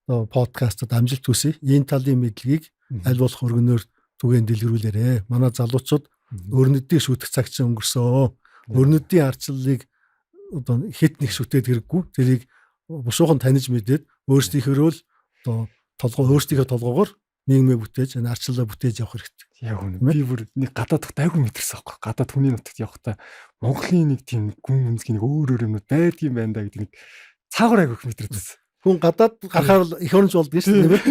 [SPEAKER 2] подкастад амжилт хүсье. Энэ талын мэдлэгийг аль болох өргөнөөр түгээн дэлгэрүүлээрэ. Манай залуучууд өрнөдийг шүтэх цаг чинь өнгөрсөө. Өрнөдийн арчлалыг одоо хэд нэг шүтээд хэрэггүй. Тэрийг бушуухан таниж мэдээд өөрсдийнхөө л одоо толгой, өөрсдийнхөө толгоогоор нийгмээ бүтээж, энэ арчлалаа бүтээж явах хэрэгтэй.
[SPEAKER 1] Яг үнэ. Би бүр нэг гадаадх айгүй мэдэрсэн аахгүй. Гадаад хүний нутагт явахдаа Монголын нэг тийм гүн гүнзгий нэг өөр өөр юмнууд байдгийн байна да гэдэг нэг цаагаар айгүй их мэдэрсэн.
[SPEAKER 2] Хүн гадаад гарахаар л эх оронч болдго шүү дээ.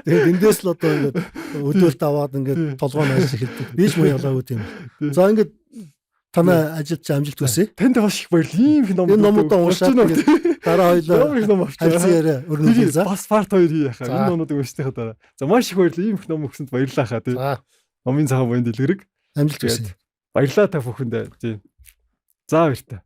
[SPEAKER 2] Тэгээд эндээс л одоо ингээд өдөөлт аваад ингээд толгой нь ажиллаж эхэлдэг. Би ч муу ялаагүй тийм. За, ингээд танай ажилд чи амжилт хүсье.
[SPEAKER 1] Танд маш их баярлалаа. Ийм их ном
[SPEAKER 2] Энэ номуудаа уншаад тэгээд дараа хоёлаа
[SPEAKER 1] их ном авчаа.
[SPEAKER 2] харилцан яриа өрнүүлье. За.
[SPEAKER 1] Бас part 2 хий яхаа.
[SPEAKER 2] За.
[SPEAKER 1] Энэ номнуудыг уншсныхаа дараа. За, маш их баярлалаа. Ийм их ном өгсөнд баярлалаа хаа тий.
[SPEAKER 2] За,
[SPEAKER 1] Номын цагаан буян дэлгэрэг.
[SPEAKER 2] амжилт хүсье.
[SPEAKER 1] Баярлалаа та бүхэндээ. Тий. За, баяртай.